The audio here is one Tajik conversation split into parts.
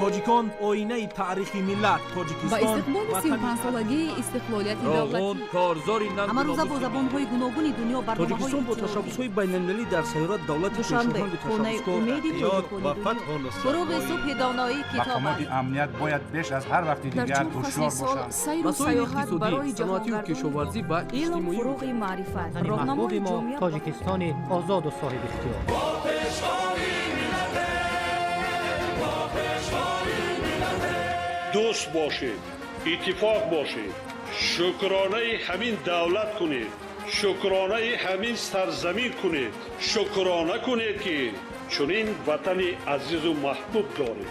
Тоҷикон оинаи таърихи миллат. Ба Тоҷикистон истиқболи ватани 35-солагии истиқлолияти Роғун давлатӣ корзори нангу Ҳамарӯза бо номуси забонҳои гуногуни дунё барномаҳои Тоҷикистон бо иттилоотӣ. ташаббусҳои байналмилалӣ дар сайёра давлати Душанбе, пешоҳанги хонаи ташаббускор. умеди Ҳаёт тоҷикони ва дунё. фатҳу нусратҳои Фуруғи субҳи доноӣ китоб Мақомоти аст. амният бояд беш аз ҳар вақти дар дигар чор фасли ҳушёр сол бошанд. сайру Масоили саёҳат иқтисодӣ, барои саноатию ҷаҳонгардони кишоварзӣ ва Илм иҷтимоӣ. фуруғи маърифат, Ватани роҳнамои маҳбуби мо ҷомеа. Тоҷикистони озоду соҳибихтиёр. Дӯст бошед, иттифоқ бошед, шукронаи ҳамин давлат кунед, шукронаи ҳамин сарзамин кунед, шукрона кунед, ки чунин ватани азизу маҳбуб доред.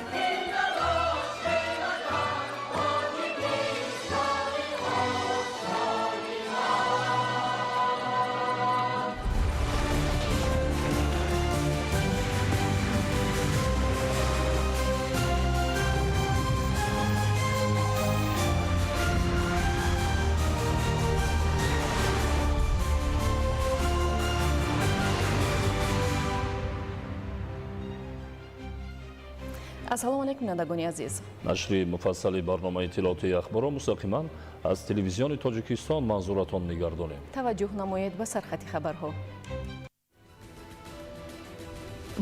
Ассалому алайкум, бинандагони азиз. Нашри муфассали барномаи иттилоотии Ахборро мустақиман аз Телевизиони Тоҷикистон манзуратон мегардонем. Таваҷҷӯҳ намоед ба сархати хабарҳо.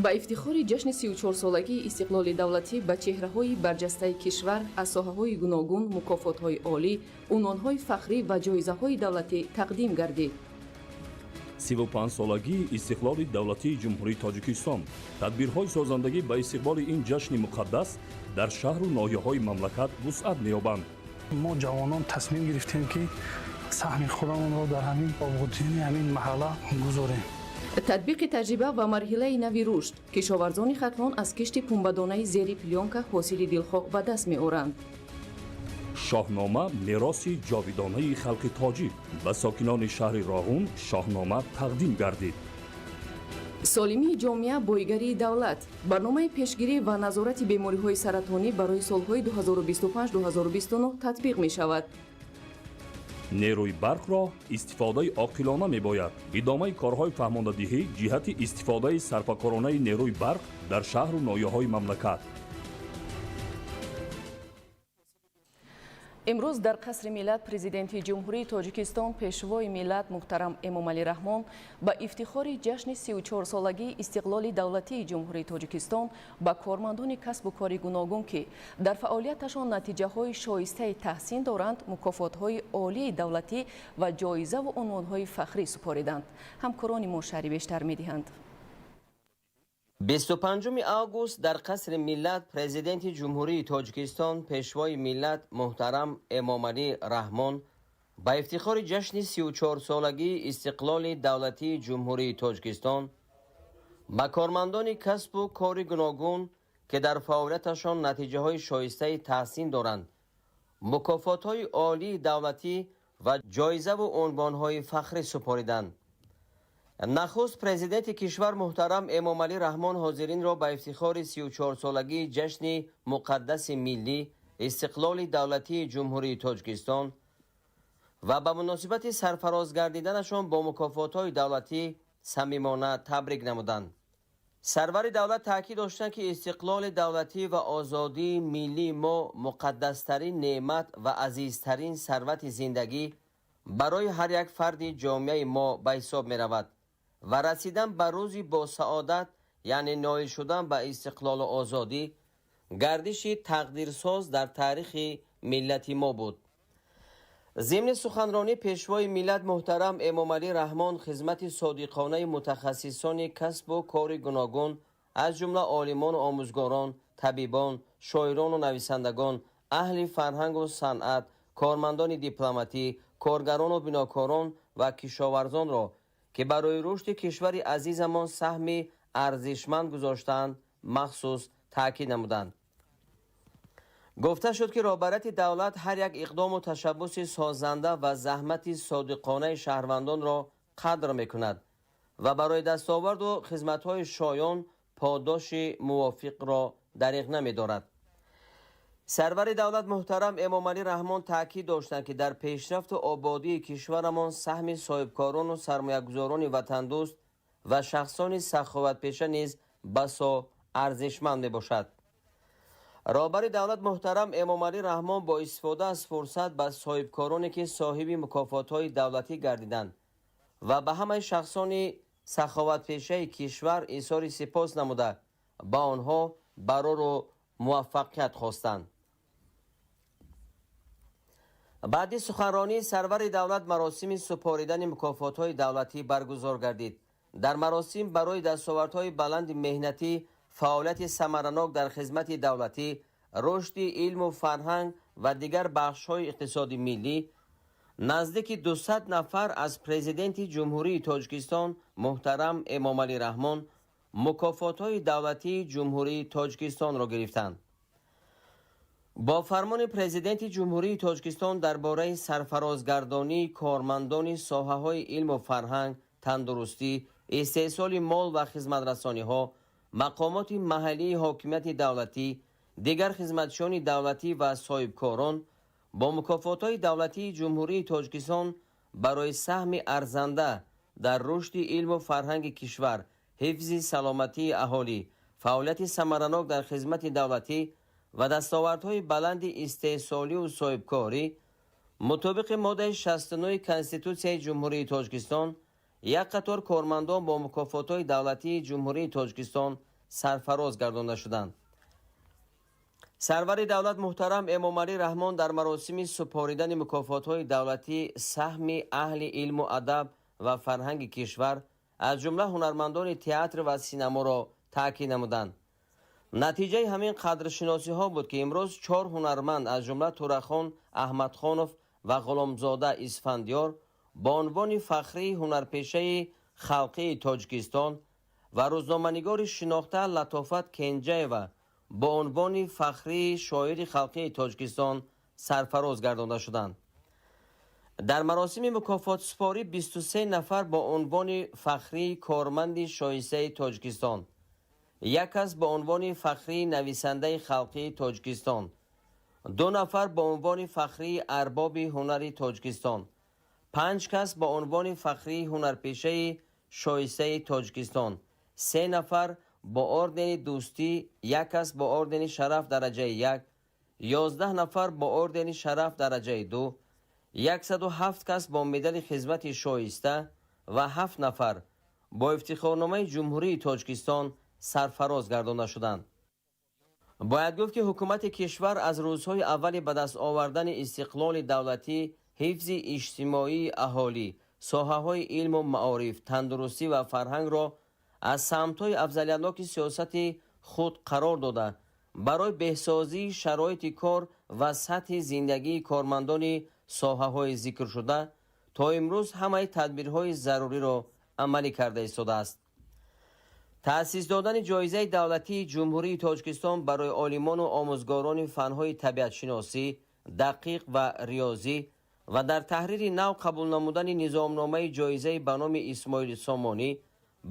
Ба ифтихори ҷашни 34-солагии истиқлоли давлатӣ ба чеҳраҳои барҷастаи кишвар аз соҳаҳои гуногун мукофотҳои олӣ, унвонҳои фахрӣ ва ҷоизаҳои давлатӣ тақдим гардид. 35-солагии истиқлоли давлатии Ҷумҳурии Тоҷикистон. Тадбирҳои созандагӣ ба истиқболи ин ҷашни муқаддас дар шаҳру ноҳияҳои мамлакат вусъат меёбанд. Мо ҷавонон тасмим гирифтем, ки саҳми худамонро дар ҳамин ободии ҳамин маҳалла гузорем. Татбиқи таҷриба ва марҳилаи нави рушд. Кишоварзони Хатлон аз кишти пунбадонаи зери плёнка ҳосили дилхоҳ ба даст меоранд. Шоҳнома мероси ҷовидонаи халқи тоҷик. Ба сокинони шаҳри Роғун шоҳнома тақдим гардид. Солимии ҷомеа — боигарии давлат. Барномаи пешгирӣ ва назорати бемориҳои саратонӣ барои солҳои 2025-2029 татбиқ мешавад. Нерӯи барқро истифодаи оқилона мебояд. Идомаи корҳои фаҳмондадиҳӣ ҷиҳати истифодаи сарфакоронаи нерӯи барқ дар шаҳру ноҳияҳои мамлакат. Имрӯз дар Қасри миллат Президенти Ҷумҳурии Тоҷикистон, Пешвои миллат муҳтарам Эмомалӣ Раҳмон ба ифтихори ҷашни 34-солагии истиқлоли давлатии Ҷумҳурии Тоҷикистон ба кормандони касбу кори гуногун, ки дар фаъолияташон натиҷаҳои шоистаи таҳсин доранд, мукофотҳои олии давлатӣ ва ҷоизаву унвонҳои фахрӣ супориданд. Ҳамкорони мо шарҳи бештар медиҳанд. 25 август дар Қасри миллат Президенти Ҷумҳурии Тоҷикистон, Пешвои миллат муҳтарам Эмомалӣ Раҳмон ба ифтихори ҷашни 34-солагии истиқлоли давлатии Ҷумҳурии Тоҷикистон ба кормандони касбу кори гуногун, ки дар фаъолияташон натиҷаҳои шоистаи таҳсин доранд, мукофотҳои олии давлатӣ ва ҷоизаву унвонҳои фахрӣ супориданд. Нахуст Президенти кишвар муҳтарам Эмомалӣ Раҳмон ҳозиринро ба ифтихори 34-солагии ҷашни муқаддаси миллӣ, истиқлоли давлатии Ҷумҳурии Тоҷикистон ва ба муносибати сарфароз гардиданашон бо мукофотҳои давлатӣ самимона табрик намуданд. Сарвари давлат таъкид доштанд, ки истиқлоли давлатӣ ва озодии миллии мо муқаддастарин неъмат ва азизтарин сарвати зиндагӣ барои ҳар як фарди ҷомеаи мо ба ҳисоб меравад ва расидан ба рӯзи босаодат, яъне ноил шудан ба истиқлолу озодӣ, гардиши тақдирсоз дар таърихи миллати мо буд. Зимни суханронӣ Пешвои миллат муҳтарам Эмомалӣ Раҳмон хизмати содиқонаи мутахассисони касбу кори гуногун, аз ҷумла олимону омӯзгорон, табибон, шоирону нависандагон, аҳли фарҳангу санъат, кормандони дипломатӣ, коргарону бинокорон ва кишоварзонро, ки барои рушди кишвари азизамон саҳми арзишманд гузоштаанд, махсус таъкид намуданд. Гуфта шуд, ки роҳбарияти давлат ҳар як иқдому ташаббуси созанда ва заҳмати содиқонаи шаҳрвандонро қадр мекунад ва барои дастоварду хизматҳои шоён подоши мувофиқро дариғ намедорад. Сарвари давлат муҳтарам Эмомалӣ Раҳмон таъкид доштанд, ки дар пешрафту ободии кишварамон саҳми соҳибкорону сармоягузорони ватандӯст ва шахсони саховатпеша низ басо арзишманд мебошад. Роҳбари давлат муҳтарам Эмомалӣ Раҳмон бо истифода аз фурсат ба соҳибкороне, ки соҳиби мукофотҳои давлатӣ гардиданд, ва ба ҳамаи шахсони саховатпешаи кишвар изҳори сипос намуда, ба онҳо барору муваффақият хостанд. Баъди суханронии сарвари давлат маросими супоридани мукофотҳои давлатӣ баргузор гардид. Дар маросим барои дастовардҳои баланди меҳнатӣ, фаъолияти самаранок дар хизмати давлатӣ, рушди илму фарҳанг ва дигар бахшҳои иқтисоди миллӣ наздики 200 нафар аз Президенти Ҷумҳурии Тоҷикистон муҳтарам Эмомалӣ Раҳмон мукофотҳои давлатии Ҷумҳурии Тоҷикистонро гирифтанд. Бо фармони Президенти Ҷумҳурии Тоҷикистон дар бораи сарфарозгардонии кормандони соҳаҳои илму фарҳанг, тандурустӣ, истеҳсоли мол ва хизматрасониҳо, мақомоти маҳаллии ҳокимияти давлатӣ, дигар хизматчиёни давлатӣ ва соҳибкорон бо мукофотҳои давлатии Ҷумҳурии Тоҷикистон барои саҳми арзанда дар рушди илму фарҳанги кишвар, ҳифзи саломатии аҳолӣ, фаъолияти самаранок дар хизмати давлатӣ ва дастовардҳои баланди истеҳсолию соҳибкорӣ мутобиқи моддаи 69 Конститутсияи Ҷумҳурии Тоҷикистон як қатор кормандон бо мукофотҳои давлатии Ҷумҳурии Тоҷикистон сарфароз гардонда шуданд. Сарвари давлат муҳтарам Эмомалӣ Раҳмон дар маросими супоридани мукофотҳои давлатӣ саҳми аҳли илму адаб ва фарҳанги кишвар, аз ҷумла ҳунармандони театр ва синаморо таъкид намуданд. Натиҷаи ҳамин қадршиносиҳо буд, ки имрӯз чор ҳунарманд, аз ҷумла Турахон Аҳмадхонов ва Ғуломзода Исфандиёр, бо унвони фахрии ҳунарпешаи халқии Тоҷикистон ва рӯзноманигори шинохта Латофат Кенҷаева бо унвони фахрии шоири халқии Тоҷикистон сарфароз гардонда шуданд. Дар маросими мукофотсупорӣ 23 нафар бо унвони фахрии корманди шоистаи Тоҷикистон, як кас бо унвони фахрии нависандаи халқии Тоҷикистон, 2 нафар бо унвони фахрии арбоби ҳунари Тоҷикистон, 5 кас бо унвони фахрии ҳунарпешаи шоистаи Тоҷикистон, 3 нафар бо ордени Дӯстӣ, як кас бо ордени Шараф дараҷаи 1, 11 нафар бо ордени Шараф дараҷаи 2, 107 кас бо медали хизмати шоиста ва 7 нафар бо ифтихорномаи Ҷумҳурии Тоҷикистон сарфароз гардонда шуданд. Бояд гуфт, ки ҳукумати кишвар аз рӯзҳои аввали ба даст овардани истиқлоли давлатӣ ҳифзи иҷтимоии аҳолӣ, соҳаҳои илму маориф, тандурустӣ ва фарҳангро аз самтҳои афзалиятноки сиёсати худ қарор дода, барои беҳсозии шароити кор ва сатҳи зиндагии кормандони соҳаҳои зикршуда то имрӯз ҳамаи тадбирҳои заруриро амалӣ карда истодааст. Таъсис додани ҷоизаи давлатии Ҷумҳурии Тоҷикистон барои олимону омӯзгорони фанҳои табиатшиносӣ, дақиқ ва риёзӣ ва дар таҳрири нав қабул намудани низомномаи ҷоизаи ба номи Исмоили Сомонӣ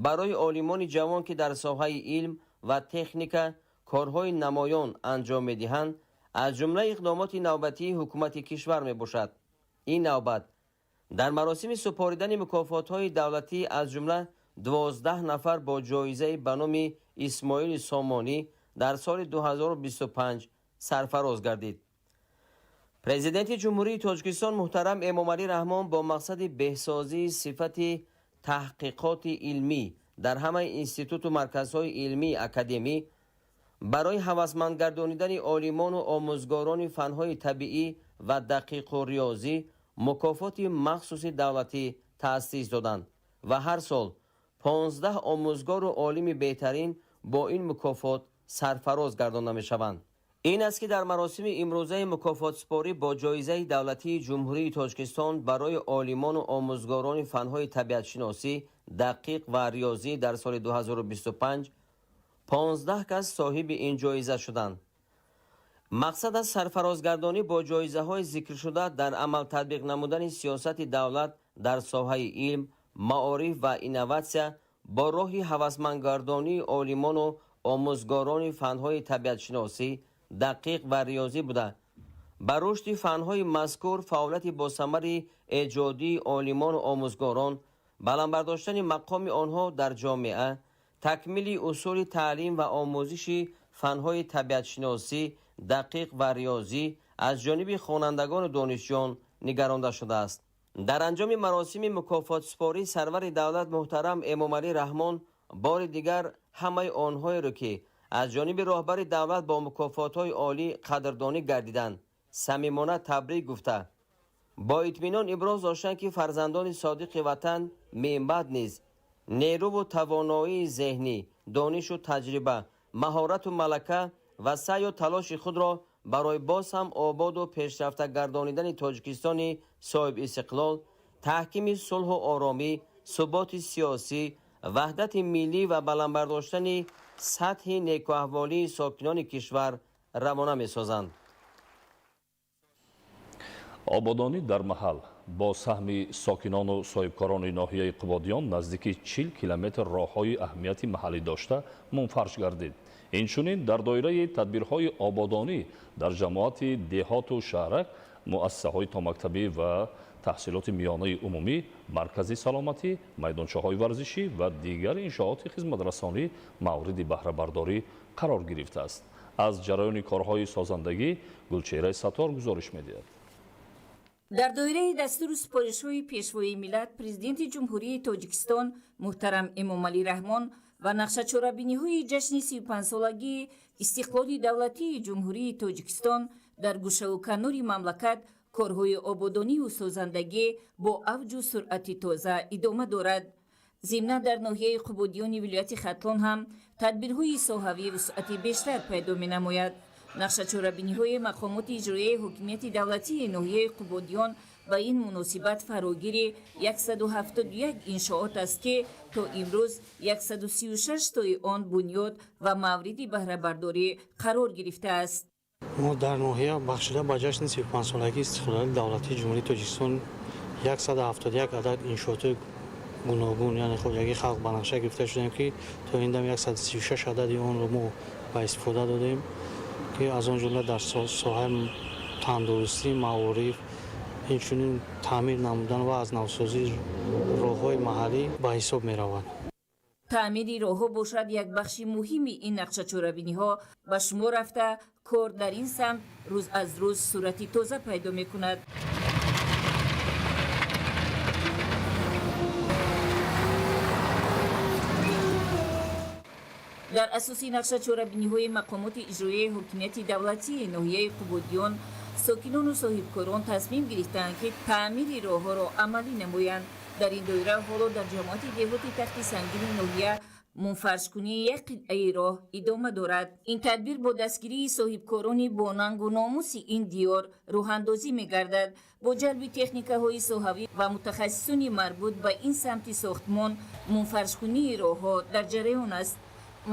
барои олимони ҷавон, ки дар соҳаи илм ва техника корҳои намоён анҷом медиҳанд, аз ҷумла иқдомоти навбатии ҳукумати кишвар мебошад. Ин навбат дар маросими супоридани мукофотҳои давлатӣ аз ҷумла 12 нафар бо ҷоизаи ба номи Исмоили Сомонӣ дар соли 2025 сарфароз гардид. Президенти Ҷумҳурии Тоҷикистон муҳтарам Эмомалӣ Раҳмон бо мақсади беҳсозии сифати таҳқиқоти илмӣ дар ҳамаи институту марказҳои илмии академӣ барои ҳавасмандгардонидани олимону омӯзгорони фанҳои табиӣ ва дақиқу риёзӣ мукофоти махсуси давлатӣ таъсис доданд ва ҳар сол 15 омӯзгору олими беҳтарин бо ин мукофот сарфароз гардонда мешаванд. Ин аст, ки дар маросими имрӯзаи мукофотсупорӣ бо ҷоизаи давлатии Ҷумҳурии Тоҷикистон барои олимону омӯзгорони фанҳои табиатшиносӣ, дақиқ ва риёзӣ дар соли 2025 15 кас соҳиби ин ҷоиза шуданд. Мақсад аз сарфарозгардонӣ бо ҷоизаҳои зикршуда дар амал татбиқ намудани сиёсати давлат дар соҳаи илм, маориф ва инноватсия бо роҳи ҳавасмандгардонии олимону омӯзгорони фанҳои табиатшиносӣ, дақиқ ва риёзӣ буда, ба рушди фанҳои мазкур, фаъолияти босамари эҷодии олимону омӯзгорон, баланд бардоштани мақоми онҳо дар ҷомеа, такмили усули таълим ва омӯзиши фанҳои табиатшиносӣ, дақиқ ва риёзӣ аз ҷониби хонандагону донишҷӯён нигаронда шудааст. Дар анҷоми маросими мукофотсупорӣ сарвари давлат муҳтарам Эмомалӣ Раҳмон бори дигар ҳамаи онҳоеро, ки аз ҷониби роҳбари давлат бо мукофотҳои олӣ қадрдонӣ гардиданд, самимона табрик гуфта, бо итминон иброз доштанд, ки фарзандони содиқи ватан меъмад низ нерӯву тавоноии зеҳнӣ, донишу таҷриба, маҳорату малака ва саъю талоши худро барои боз ҳам ободу пешрафта гардонидани Тоҷикистони соҳибистиқлол, таҳкими сулҳу оромӣ, суботи сиёсӣ, ваҳдати миллӣ ва баланд бардоштани сатҳи некуаҳволии сокинони кишвар равона месозанд. Ободонӣ дар маҳал бо саҳми сокинону соҳибкорони ноҳияи Қубодиён наздики 40 километр роҳҳои аҳамияти маҳаллӣ дошта мунфарш гардид. Инчунин дар доираи тадбирҳои ободонӣ дар ҷамоати деҳоту шаҳрак, муассисаҳои томактабӣ ва таҳсилоти миёнаи умумӣ, маркази саломатӣ, майдончаҳои варзишӣ ва дигар иншооти хизматрасонӣ мавриди баҳрабардорӣ қарор гирифтааст. Аз ҷараёни корҳои созандагӣ Гулчеҳраи Саттор гузориш медиҳад. Дар доираи дастуру супоришҳои Пешвои миллат, Президенти Ҷумҳурии Тоҷикистон муҳтарам Эмомалӣ Раҳмон ва нақшачорабиниҳои ҷашни 35-солагии истиқлоли давлатии Ҷумҳурии Тоҷикистон дар гӯшаву канори мамлакат корҳои ободонию созандагӣ бо авҷу суръати тоза идома дорад. Зимнан дар ноҳияи Қубодиёни вилояти Хатлон ҳам тадбирҳои соҳавӣ вусъати бештар пайдо менамояд. Нақшачорабиниҳои мақомоти иҷроияи ҳокимияти давлатии ноҳияи Қубодиён ба ин муносибат фарогири 171 иншоот аст, ки то имрӯз 136 тои он бунёд ва мавриди баҳрабардорӣ қарор гирифтааст. Мо дар ноҳия бахшида ба ҷашни 35-солагии истиқлолияти давлатии Ҷумҳурии Тоҷикистон 171 адад иншоотҳои гуногун, яъне хоҷагии халқ ба нақша гирифта шудем, ки то ин дам 136 адади онро мо ба истифода додем, ки аз он ҷумла дар соҳаи тандурустӣ, маориф, инчунин таъмир намудан ва аз навсозии роҳҳои маҳаллӣ ба ҳисоб меравад. Таъмири роҳҳо бошад як бахши муҳими ин нақшачорабиниҳо ба шумор рафта, кор дар ин самт рӯз аз рӯз сурати тоза пайдо мекунад. Дар асоси нақшачорабиниҳои мақомоти иҷроияи ҳокимияти давлатии ноҳияи Қубодиён сокинону соҳибкорон тасмим гирифтаанд, ки таъмири роҳҳоро амалӣ намоянд. Дар ин доира ҳоло дар ҷамоати деҳоти Тахти Сангини ноҳия мунфаршкунии як қитъаи роҳ идома дорад. Ин тадбир бо дастгирии соҳибкорони бонангу номуси ин диёр рӯҳандозӣ мегардад. Бо ҷалби техникаҳои соҳавӣ ва мутахассисони марбут ба ин самти сохтмон мунфаршкунии роҳҳо дар ҷараён аст.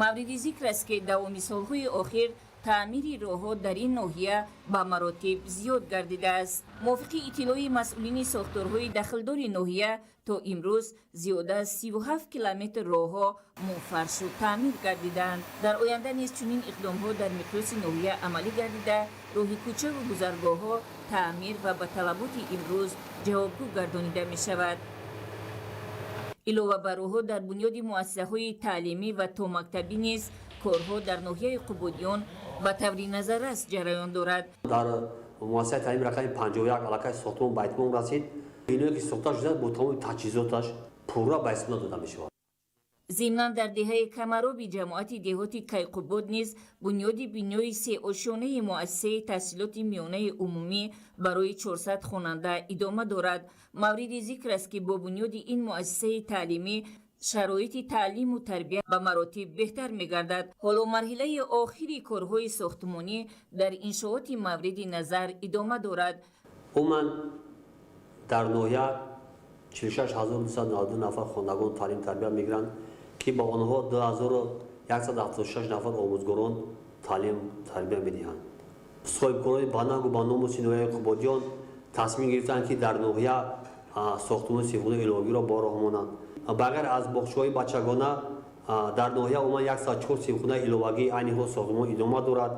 Мавриди зикр аст, ки давоми солҳои охир таъмири роҳҳо дар ин ноҳия ба маротиб зиёд гардидааст. Мувофиқи иттилои масъулини сохторҳои дахлдори ноҳия, то имрӯз зиёда аз 37 километр роҳҳо мунфаршу таъмир гардидаанд. Дар оянда низ чунин иқдомҳо дар миқёси ноҳия амалӣ гардида, роҳи кӯчаву гузаргоҳҳо таъмир ва ба талаботи имрӯз ҷавобгӯ гардонида мешавад. Илова бар роҳҳо дар бунёди муассисаҳои таълимӣ ва томактабӣ низ корҳо дар ноҳияи Қубодиён ба таври назаррас ҷараён дорад. Дар муассисаи таълими рақами 51 аллакай сохтмон ба итмом расид. Биное ки сохта шудааст, бо тамоми таҷҳизоташ пурра ба истифода дода мешавад. Зимнан дар деҳаи Камароби ҷамоати деҳоти Кайқубод низ бунёди бинои сеошёнаи муассисаи таҳсилоти миёнаи умумӣ барои 400 хонанда идома дорад. Мавриди зикр аст, ки бо бунёди ин муассисаи таълимӣ шароити таълиму тарбия ба маротиб беҳтар мегардад. Ҳоло марҳилаи охири корҳои сохтмонӣ дар иншооти мавриди назар идома дорад. Умуман дар ноҳия 46292 нафар хонандагон таълим тарбия мегиранд, ки ба онҳо 2176 нафар омӯзгорон таълим тарбия медиҳанд. Соҳибкорони банангу ба номуси ноҳияи Қубодиён тасмим гирифтанд, ки дар ноҳия сохтмони синфхонаи иловагиро ба роҳ монанд. Ба ғайр аз боғчаҳои бачагона дар ноҳия умуман 104 синфхонаи иловагӣ айни ҳол сохтмон идома дорад.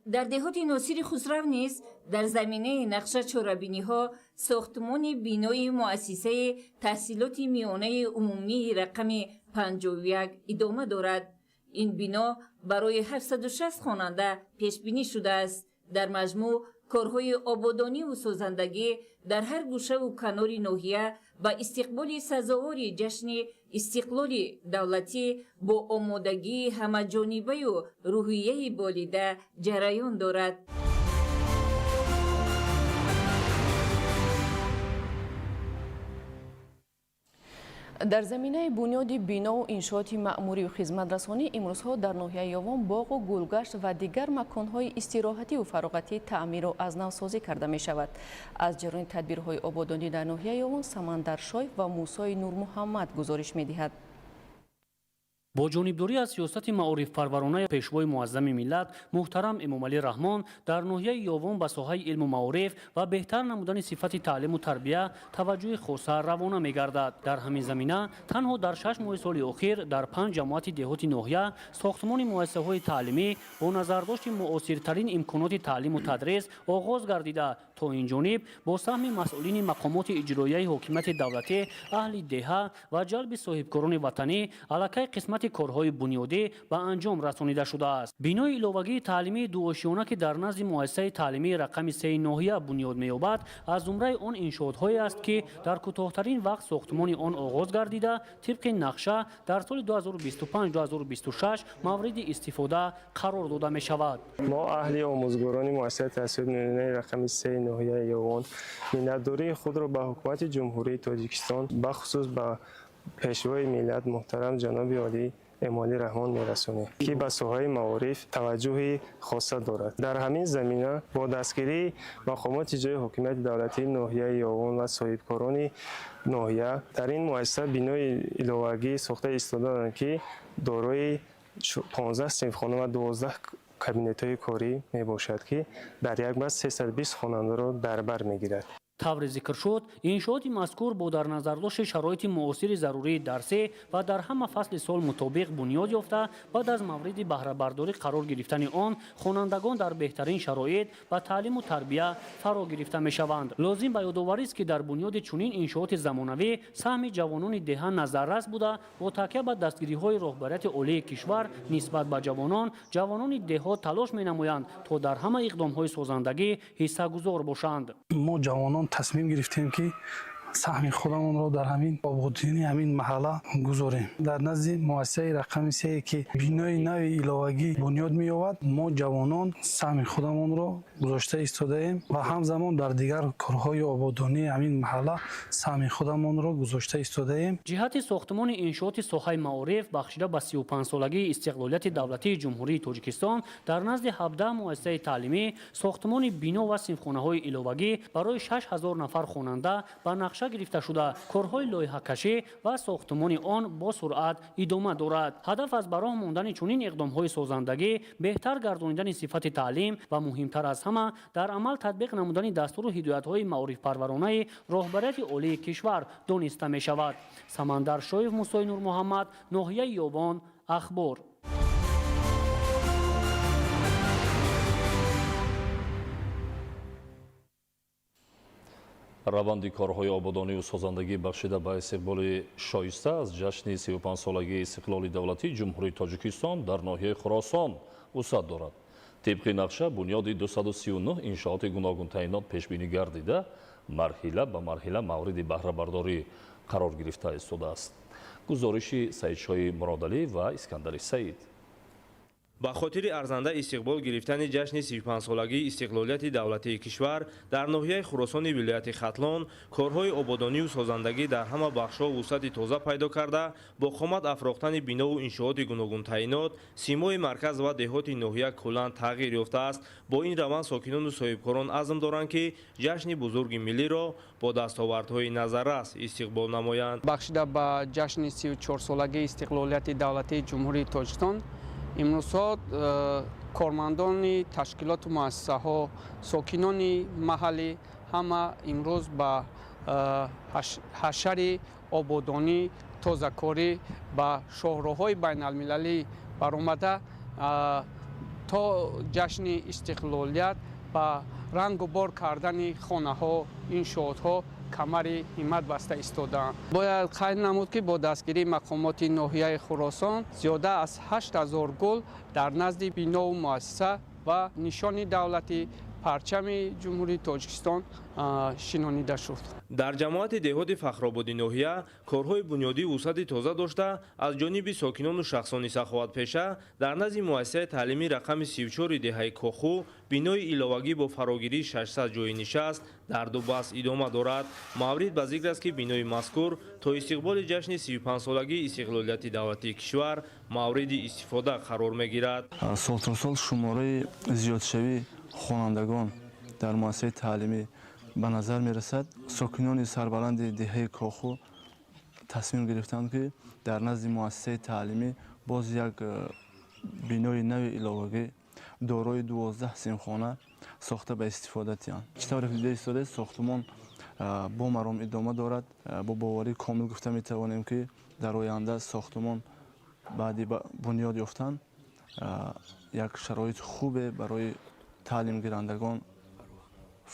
Дар деҳоти Носири Хусрав низ дар заминаи нақша чорабиниҳо сохтмони бинои муассисаи таҳсилоти миёнаи умумии рақами 51 идома дорад. Ин бино барои 860 хонанда пешбинӣ шудааст. Дар маҷмӯъ корҳои ободониву созандагӣ дар ҳар гӯшаву канори ноҳия ба истиқболи сазовори ҷашни истиқлоли давлатӣ бо омодагии ҳамаҷонибаю рӯҳияи болида ҷараён дорад. Дар заминаи бунёди бинову иншооти маъмурию хизматрасонӣ имрӯзҳо дар ноҳияи Ёвон боғу гулгашт ва дигар маконҳои истироҳативу фароғатӣ таъмиру аз навсозӣ карда мешавад. Аз ҷараёни тадбирҳои ободонӣ дар ноҳияи Ёвон Самандар Шоев ва Мусои Нурмуҳаммад гузориш медиҳад. Бо ҷонибдорӣ аз сиёсати маорифпарваронаи пешвои муаззами миллат муҳтарам Эмомалӣ Раҳмон дар ноҳияи Ёвон ба соҳаи илму маориф ва беҳтар намудани сифати таълиму тарбия таваҷҷӯҳи хоса равона мегардад. Дар ҳамин замина танҳо дар 6 моҳи соли охир дар 5 ҷамоати деҳоти ноҳия сохтмони муассисаҳои таълимӣ бо назардошти муосиртарин имконоти таълиму тадрис оғоз гардида, то ин ҷониб бо саҳми масъулини мақомоти иҷроияи ҳокимияти давлатӣ, аҳли деҳа ва ҷалби соҳибкорони ватанӣ аллакай қисмати корҳои бунёдӣ ба анҷом расонида шудааст. Бинои иловагии таълимии дуошиёна, ки дар назди муассисаи таълимии рақами 3 ноҳия бунёд меёбад, аз зумраи он иншоотҳое аст, ки дар кӯтоҳтарин вақт сохтмони он оғоз гардида, тибқи нақша дар соли 2025-2026 мавриди истифода қарор дода мешавад. Мо аҳли омӯзгорони муассисаи таҳсилоти миёнаи рақами 3 ноҳияи Ёвон миннатдории худро ба ҳукумати Ҷумҳурии Тоҷикистон, бахусус ба пешвои миллат муҳтарам ҷаноби олӣ Эмомалӣ Раҳмон мерасонем, ки ба соҳаи маориф таваҷҷӯҳи хоса дорад. Дар ҳамин замина бо дастгирии мақомоти ҷойи ҳокимияти давлатии ноҳияи Ёвон ва соҳибкорони ноҳия дар ин муассиса бинои иловагӣ сохта истодаанд, ки дорои 15 синфхона ва 12 кабинетҳои корӣ мебошад, ки дар як баст 320 хонандаро дар бар мегирад. Тавре зикр шуд, иншооти мазкур бо дар назардошти шароити муосири зарурии дарсӣ ва дар ҳама фасли сол мутобиқ бунёд ёфта, баъд аз мавриди баҳрабардорӣ қарор гирифтани он хонандагон дар беҳтарин шароит ба таълиму тарбия фаро гирифта мешаванд. Лозим ба ёдоварист, ки дар бунёди чунин иншооти замонавӣ саҳми ҷавонони деҳа назаррас буда, бо такя ба дастгириҳои роҳбарияти олии кишвар нисбат ба ҷавонон, ҷавонони деҳот талош менамоянд, то дар ҳама иқдомҳои созандагӣ ҳиссагузор бошанд. Мо ҷавонон тасмим гирифтем, ки саҳми худамонро дар ҳамин ободонии ҳамин маҳалла гузорем. Дар назди муассисаи рақами 3, ки бинои нави иловагӣ бунёд меёбад, мо ҷавонон саҳми худамонро гузошта истодаем ва ҳамзамон дар дигар корҳои ободонии ҳамин маҳалла саҳми худамонро гузошта истодаем. Ҷиҳати сохтмони иншооти соҳаи маориф бахшида ба 35-солагии истиқлолияти давлатии Ҷумҳурии Тоҷикистон дар назди 17 муассисаи таълимӣ сохтмони бино ва синфхонаҳои иловагӣ барои 6000 нафар хонанда ба нақша гирифта шуда, корҳои лоиҳакашӣ ва сохтмони он бо суръат идома дорад. Ҳадаф аз ба роҳ мондани чунин иқдомҳои созандагӣ беҳтар гардонидани сифати таълим ва муҳимтар аз ҳама дар амал татбиқ намудани дастуру ҳидоятҳои маорифпарваронаи роҳбарияти олии кишвар дониста мешавад. Самандар Шоев, Мусои Нурмуҳаммад, ноҳияи Ёвон, Ахбор. Раванди корҳои ободонию созандагӣ бахшида ба истиқболи шоиста аз ҷашни 35-солагии истиқлоли давлатии Ҷумҳурии Тоҷикистон дар ноҳияи Хуросон вусъат дорад. Тибқи нақша бунёди 239 иншооти гуногунтаъинот пешбинӣ гардида, марҳила ба марҳила мавриди баҳрабардорӣ қарор гирифта истодааст. Гузориши Саидшоҳи Муродалӣ ва Искандари Саид. Ба хотири арзанда истиқбол гирифтани ҷашни 35-солагии истиқлолияти давлатии кишвар дар ноҳияи Хуросони вилояти Хатлон корҳои ободонию созандагӣ дар ҳама бахшҳо вусъати тоза пайдо карда, бо қомат афрохтани бинову иншооти гуногунтаъинот симои марказ ва деҳоти ноҳия куллан тағйир ёфтааст. Бо ин раванд сокинону соҳибкорон азм доранд, ки ҷашни бузурги миллиро бо дастовардҳои назаррас истиқбол намоянд. Бахшида ба ҷашни 34-солагии истиқлолияти давлатии Ҷумҳурии Тоҷикистон имрӯзҳо кормандони ташкилоту муассисаҳо, сокинони маҳаллӣ ҳама имрӯз ба ҳашари ободонӣ, тозакорӣ ба шоҳроҳҳои байналмилалӣ баромада то ҷашни истиқлолият ба рангу бор кардани хонаҳо, иншоотҳо Камари ҳиммат баста истодаанд. Бояд қайд намуд, ки бо дастгирии мақомоти ноҳияи Хуросон зиёда аз 8000 гул дар назди бинову муассиса ва нишони давлатӣ, парчами Ҷумҳурии Тоҷикистон шинонида шуд. Дар ҷамоати деҳоти Фахрободи ноҳия корҳои бунёдии вусъати тоза дошта аз ҷониби сокинону шахсони саховатпеша дар назди муассисаи таълимии рақами 34 деҳаи Коху бинои иловагӣ бо фарогирии 600 ҷойи нишаст дар ду баст идома дорад. Маврид ба зикр аст, ки бинои мазкур то истиқболи ҷашни 35-солагии истиқлолияти давлатии кишвар мавриди истифода қарор мегирад. Сол то сол шумораи зиёдшавии хонандагон дар муассисаи таълимӣ ба назар мерасад. Сокинони сарбаланди деҳаи Коху тасмим гирифтанд, ки дар назди муассисаи таълимӣ боз як бинои нави иловагӣ дорои 12 синфхона сохта ба истифода диҳанд. Чӣ тавре ки дида истодаед, сохтумон бо маром идома дорад. Бо боварии комил гуфта метавонем, ки дар оянда сохтумон баъди бунёд ёфтан як шароити хубе барои таълимгирандагон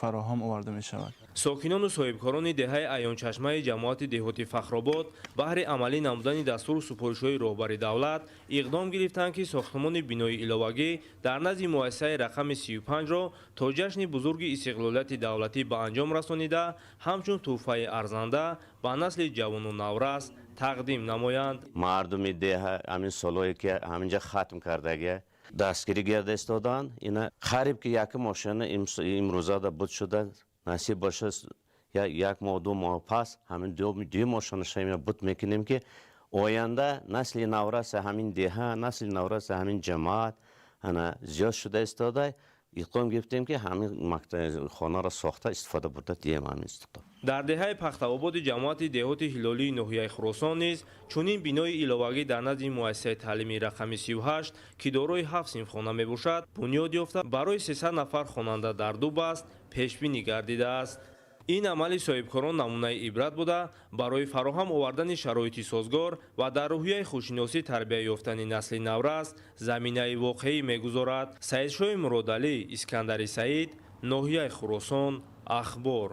фароҳам оварда мешавад. Сокинону соҳибкорони деҳаи Аёнчашмаи ҷамоати деҳоти Фахробод баҳри амалӣ намудани дастуру супоришҳои роҳбари давлат иқдом гирифтанд, ки сохтумони бинои иловагӣ дар назди муассисаи рақами 35-ро то ҷашни бузурги истиқлолияти давлатӣ ба анҷом расонида, ҳамчун тӯҳфаи арзанда ба насли ҷавону наврас тақдим намоянд. Мардуми деҳа ҳамин солҳое ки ҳаминҷа хатм кардагия дастгирӣ гирда истоданд. Ина қариб ки як мошина имрӯзада буд шуда, насиб боша, як моҳ, 2 моҳ пас ҳамин ду мошинаша буд мекунем, ки оянда насли навраса ҳамин деҳа, насли навраса ҳамин ҷамоат ана зиёд шуда истода. Иқдом гирифтем, ки ҳамин хонаро сохта истифода бурда диҳем ҳамин истиқлол. Дар деҳаи Пахтаободи ҷамоати деҳоти Ҳилолии ноҳияи Хуросон низ чунин бинои иловагӣ дар назди муассисаи таълимии рақами 38, ки дорои ҳафт синфхона мебошад, бунёд ёфта, барои 300 нафар хонанда дар ду баст пешбинӣ гардидааст. Ин амали соҳибкорон намунаи ибрат буда, барои фароҳам овардани шароити созгор ва дар рӯҳияи хушшиносӣ тарбия ёфтани насли наврас заминаи воқеӣ мегузорад. Саидшоҳи Муродалӣ, Искандари Саид, ноҳияи Хуросон, Ахбор.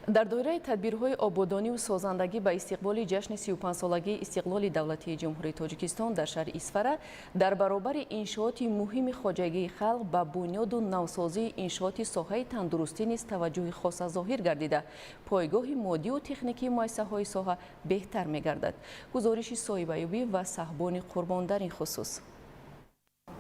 Дар доираи тадбирҳои ободониву созандагӣ ба истиқболи ҷашни 35-солагии истиқлоли давлатии Ҷумҳурии Тоҷикистон дар шаҳри Исфара дар баробари иншооти муҳими хоҷагии халқ ба бунёду навсозии иншооти соҳаи тандурустӣ низ таваҷҷӯҳи хоса зоҳир гардида, пойгоҳи моддиву техникии муассисаҳои соҳа беҳтар мегардад. Гузориши Соҳибаюбӣ ва Саҳбони Қурбон дар ин хусус.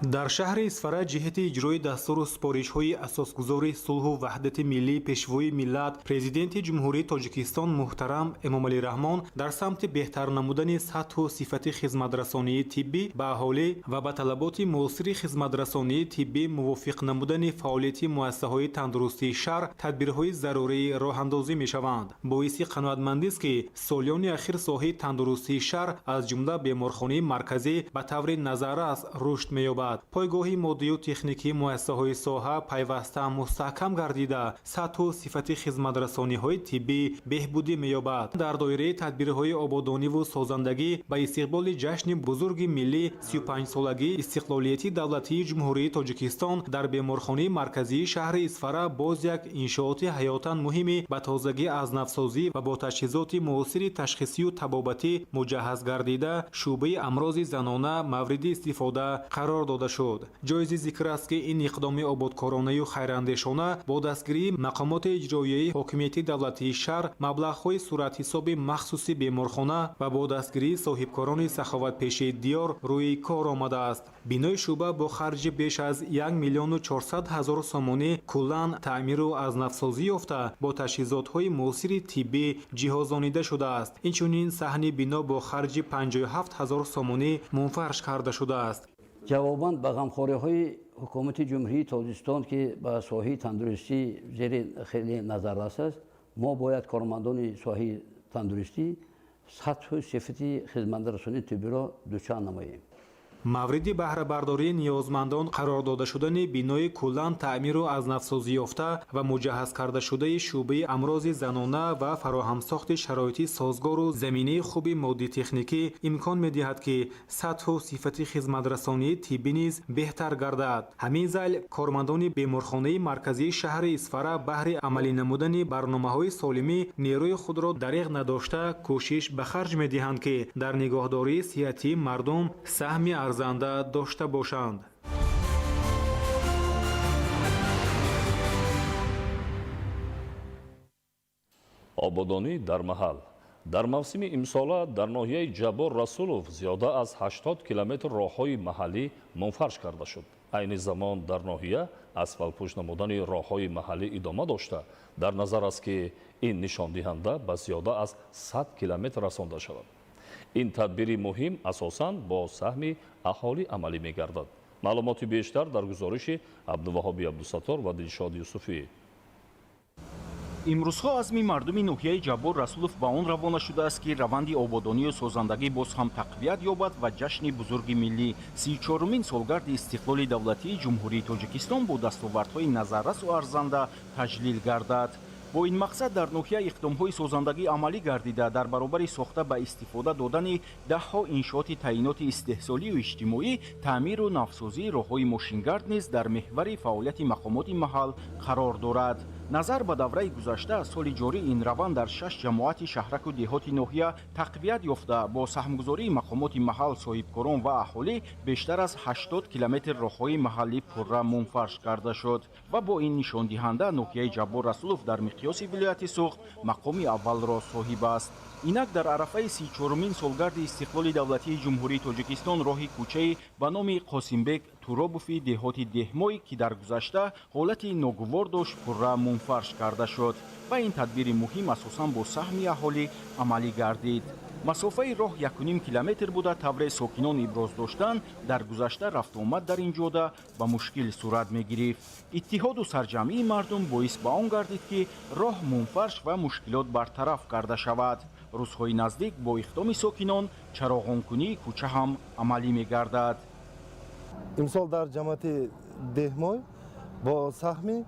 Дар шаҳри Исфара ҷиҳати иҷрои дастуру супоришҳои асосгузори сулҳу ваҳдати миллӣ, Пешвои миллат, Президенти Ҷумҳурии Тоҷикистон муҳтарам Эмомалӣ Раҳмон дар самти беҳтар намудани сатҳу сифати хизматрасонии тиббӣ ба аҳолӣ ва ба талаботи муосири хизматрасонии тиббӣ мувофиқ намудани фаъолияти муассисаҳои тандурустии шаҳр тадбирҳои зарурӣ роҳандозӣ мешаванд. Боиси қаноатмандист, ки солиёни ахир соҳаи тандурустии шаҳр, аз ҷумла беморхонаи марказӣ, ба таври назаррас рушд меёбад. Пойгоҳи моддию техникии муассисаҳои соҳа пайваста мустаҳкам гардида, сатҳу сифати хизматрасониҳои тиббӣ беҳбудӣ меёбад. Дар доираи тадбирҳои ободониву созандагӣ ба истиқболи ҷашни бузурги миллӣ, 35-солагии истиқлолияти давлатии Ҷумҳурии Тоҷикистон, дар беморхонаи марказии шаҳри Исфара боз як иншооти ҳаётан муҳими ба тозагӣ аз навсозӣ ва бо таҷҳизоти муосири ташхисию табобатӣ муҷаҳҳаз гардида, шӯъбаи амрози занона мавриди истифода қарор дода шуд. Ҷоизи зикр аст, ки ин иқдоми ободкоронаю хайрандешона бо дастгирии мақомоти иҷроияи ҳокимияти давлатии шаҳр, маблағҳои суратҳисоби махсуси беморхона ва бо дастгирии соҳибкорони саховатпешаи диёр рӯи кор омадааст. Бинои шӯъба бо харҷи беш аз 1 400 000 сомонӣ куллан таъмиру аз навсозӣ ёфта, бо таҷҳизотҳои муосири тиббӣ ҷиҳозонида шудааст. Инчунин саҳни бино бо харҷи 57 000 сомонӣ мунфарш карда шудааст. Ҷавобан ба ғамхориҳои ҳукумати Ҷумҳурии Тоҷикистон, ки ба соҳаи тандурустӣ зери хеле назаррас аст, мо бояд кормандони соҳаи тандурустӣ сатҳу сифати хизматрасонии тиббиро дучанд намоем. Мавриди баҳрабардории ниёзмандон қарор дода шудани бинои куллан таъмиру аз навсозӣ ёфта ва муҷаҳҳаз кардашудаи шӯъбаи амрози занона ва фароҳамсохти шароити созгору заминаи хуби моддитехникӣ имкон медиҳад, ки сатҳу сифати хизматрасонии тиббӣ низ беҳтар гардад. Ҳамин зайл кормандони беморхонаи марказии шаҳри Исфара баҳри амалӣ намудани барномаҳои солимӣ нерӯи худро дариғ надошта кӯшиш ба харҷ медиҳанд, ки дар нигоҳдории сиҳатии мардум саҳми арзанда дошта бошанд. Ободонӣ дар маҳал. Дар мавсими имсола дар ноҳияи Ҷаббор Расулов зиёда аз 80 километр роҳҳои маҳаллӣ мунфарш карда шуд. Айни замон дар ноҳия асфалтпӯш намудани роҳҳои маҳаллӣ идома дошта, дар назар аст, ки ин нишондиҳанда ба зиёда аз 100 километр расонда шавад. Ин тадбири муҳим асосан бо саҳми аҳолӣ амалӣ мегардад. Маълумоти бештар дар гузориши Абдуваҳоби Абдусаттор ва Дилшод Юсуфӣ. Имрӯзҳо азми мардуми ноҳияи Ҷаббор Расулов ба он равона шудааст, ки раванди ободонию созандагӣ боз ҳам тақвият ёбад ва ҷашни бузурги миллӣ, 34-умин солгарди истиқлоли давлатии Ҷумҳурии Тоҷикистон бо дастовардҳои назаррасу арзанда таҷлил гардад. Бо ин мақсад дар ноҳия иқдомҳои созандагӣ амалӣ гардида, дар баробари сохта ба истифода додани даҳҳо иншооти таъиноти истеҳсолию иҷтимоӣ, таъмиру навсозии роҳҳои мошингард низ дар меҳвари фаъолияти мақомоти маҳал қарор дорад. Назар ба давраи гузашта, соли ҷорӣ ин раванд дар шаш ҷамоати шаҳраку деҳоти ноҳия тақвият ёфта, бо саҳмгузории мақомоти маҳал, соҳибкорон ва аҳолӣ бештар аз 80 километр роҳҳои маҳаллӣ пурра мунфарш карда шуд ва бо ин нишондиҳанда ноҳияи Ҷаббор Расулов дар миқёси вилояти Суғд мақоми аввалро соҳиб аст. Инак дар арафаи 34-умин солгарди истиқлоли давлатии Ҷумҳурии Тоҷикистон роҳи кӯчаи ба номи Қосимбек Туробови деҳоти Деҳмой, ки дар гузашта ҳолати ногувор дошт, пурра мунфарш карда шуд ва ин тадбири муҳим асосан бо саҳми аҳолӣ амалӣ гардид. Масофаи роҳ 1,5 километр буда, тавре сокинон иброз доштанд, дар гузашта рафтуомад дар ин ҷода ба мушкил сурат мегирифт. Иттиҳоду сарҷамъии мардум боис ба он гардид, ки роҳ мунфарш ва мушкилот бартараф карда шавад. Рӯзҳои наздик бо иқдоми сокинон чароғонкунии кӯча ҳам амалӣ мегардад. Имсол дар ҷамоати Деҳмой бо саҳми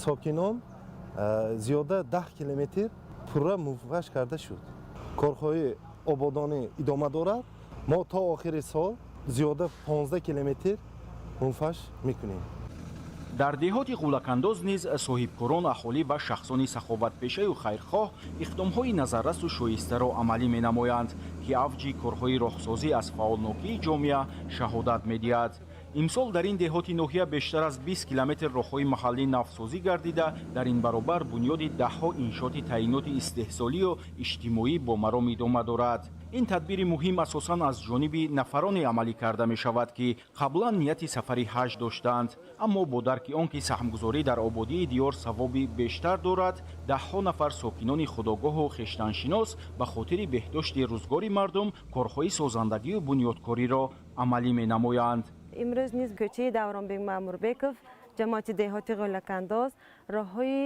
сокинон зиёда 10 километр пурра мунфарш карда шуд. Корҳои ободонӣ идома дорад. Мо то охири сол зиёда 15 километр мунфарш мекунем. Дар деҳоти Ғулакандоз низ соҳибкорон, аҳолӣ ва шахсони саховатпешаю хайрхоҳ иқдомҳои назаррасу шоистаро амалӣ менамоянд, ки авҷи корҳои роҳсозӣ аз фаъолнокии ҷомеа шаҳодат медиҳад. Имсол дар ин деҳоти ноҳия бештар аз 20 километр роҳҳои маҳаллӣ навсозӣ гардида, дар ин баробар бунёди даҳҳо иншооти таъиноти истеҳсолию иҷтимоӣ бо маром идома дорад. Ин тадбири муҳим асосан аз ҷониби нафароне амалӣ карда мешавад, ки қаблан нияти сафари ҳаҷ доштанд, аммо бо дарки он ки саҳмгузорӣ дар ободии диёр савоби бештар дорад, даҳҳо нафар сокинони худогоҳу хештаншинос ба хотири беҳдошти рӯзгори мардум корҳои созандагию бунёдкориро амалӣ менамоянд. Имрӯз низ кӯчаи Давронбек Маъмурбеков, ҷамоати деҳоти Ғулакандоз роҳҳои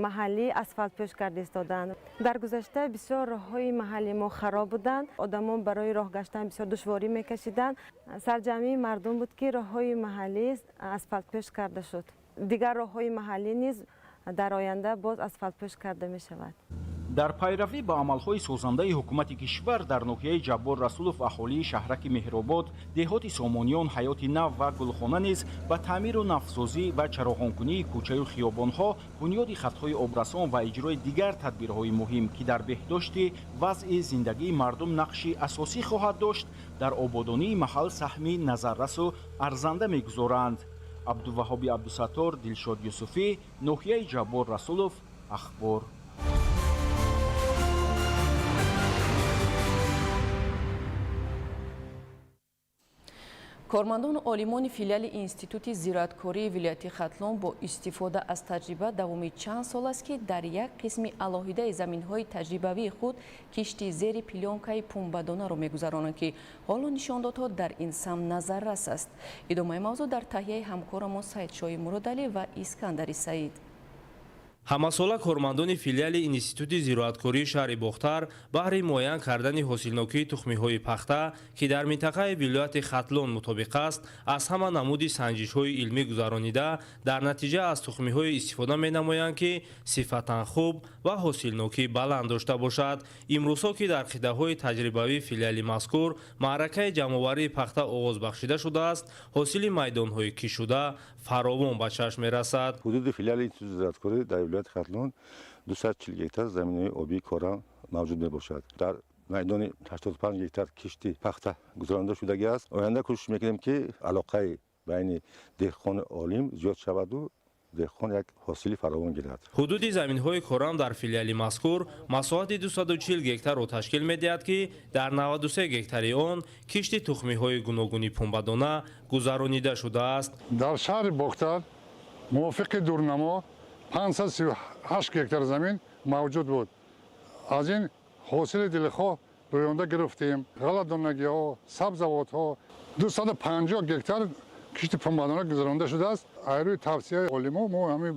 маҳаллӣ асфалтпӯш карда истоданд. Дар гузашта бисёр роҳҳои маҳаллии мо хароб буданд, одамон барои роҳ гаштан бисёр душворӣ мекашиданд. Сарҷамъии мардум буд, ки роҳҳои маҳаллӣ асфалтпӯш карда шуд. Дигар роҳҳои маҳаллӣ низ дар оянда боз асфалтпӯш карда мешавад. Дар пайравӣ ба амалҳои созандаи ҳукумати кишвар дар ноҳияи Ҷаббор Расулов аҳолии шаҳраки Меҳробод, деҳоти Сомониён, Ҳаёти Нав ва Гулхона низ ба таъмиру навсозӣ ва чароғонкунии кӯчаю хиёбонҳо, бунёди хатҳои обрасон ва иҷрои дигар тадбирҳои муҳим, ки дар беҳдошти вазъи зиндагии мардум нақши асосӣ хоҳад дошт, дар ободонии маҳал саҳми назаррасу арзанда мегузоранд. Абдуваҳоби Абдусаттор, Дилшод Юсуфӣ, ноҳияи Ҷаббор Расулов, Ахбор. Кормандону олимони филиали Институти зироаткории вилояти Хатлон бо истифода аз таҷриба давоми чанд сол аст, ки дар як қисми алоҳидаи заминҳои таҷрибавии худ кишти зери плёнкаи пунбадонаро мегузаронанд, ки ҳоло нишондодҳо дар ин самт назаррас аст. Идомаи мавзӯъ дар таҳияи ҳамкорамон Саидшоҳи Муродалӣ ва Искандари Саид. Ҳамасола кормандони филиали Институти зироаткории шаҳри Бохтар баҳри муайян кардани ҳосилнокии тухмиҳои пахта, ки дар минтақаи вилояти Хатлон мутобиқ аст, аз ҳама намуди санҷишҳои илмӣ гузаронида, дар натиҷа аз тухмиҳое истифода менамоянд, ки сифатан хуб ва ҳосилнокии баланд дошта бошад. Имрӯзҳо, ки дар қитъаҳои таҷрибавии филиали мазкур маъракаи ҷамъоварии пахта оғоз бахшида шудааст, ҳосили майдонҳои кишшуда фаровон ба чашм мерасад. Ҳудуди филиали Институти зироаткорӣ дар вилояти Хатлон 240 гектар заминаи обии кора мавҷуд мебошад. Дар майдони 85 гектар кишти пахта гузаронида шудагӣ аст. Оянда кӯшиш мекунем, ки алоқаи байни деҳқону олим зиёд шаваду деҳқон як ҳосили фаровон гирад. Ҳудуди заминҳои корам дар филиали мазкур масоҳати 240 гектарро ташкил медиҳад, ки дар 93 гектари он кишти тухмиҳои гуногуни пунбадона гузаронида шудааст. Дар шаҳри Бохтар мувофиқи дурнамо 538 гектар замин мавҷуд буд. Аз ин ҳосили дилхоҳ рӯёнда гирифтем. Ғалладонагиҳо, сабзавотҳо, 250 гектар кишти пунбадона гузаронида шудааст. Аз рӯи тавсияи олимо мо ҳамин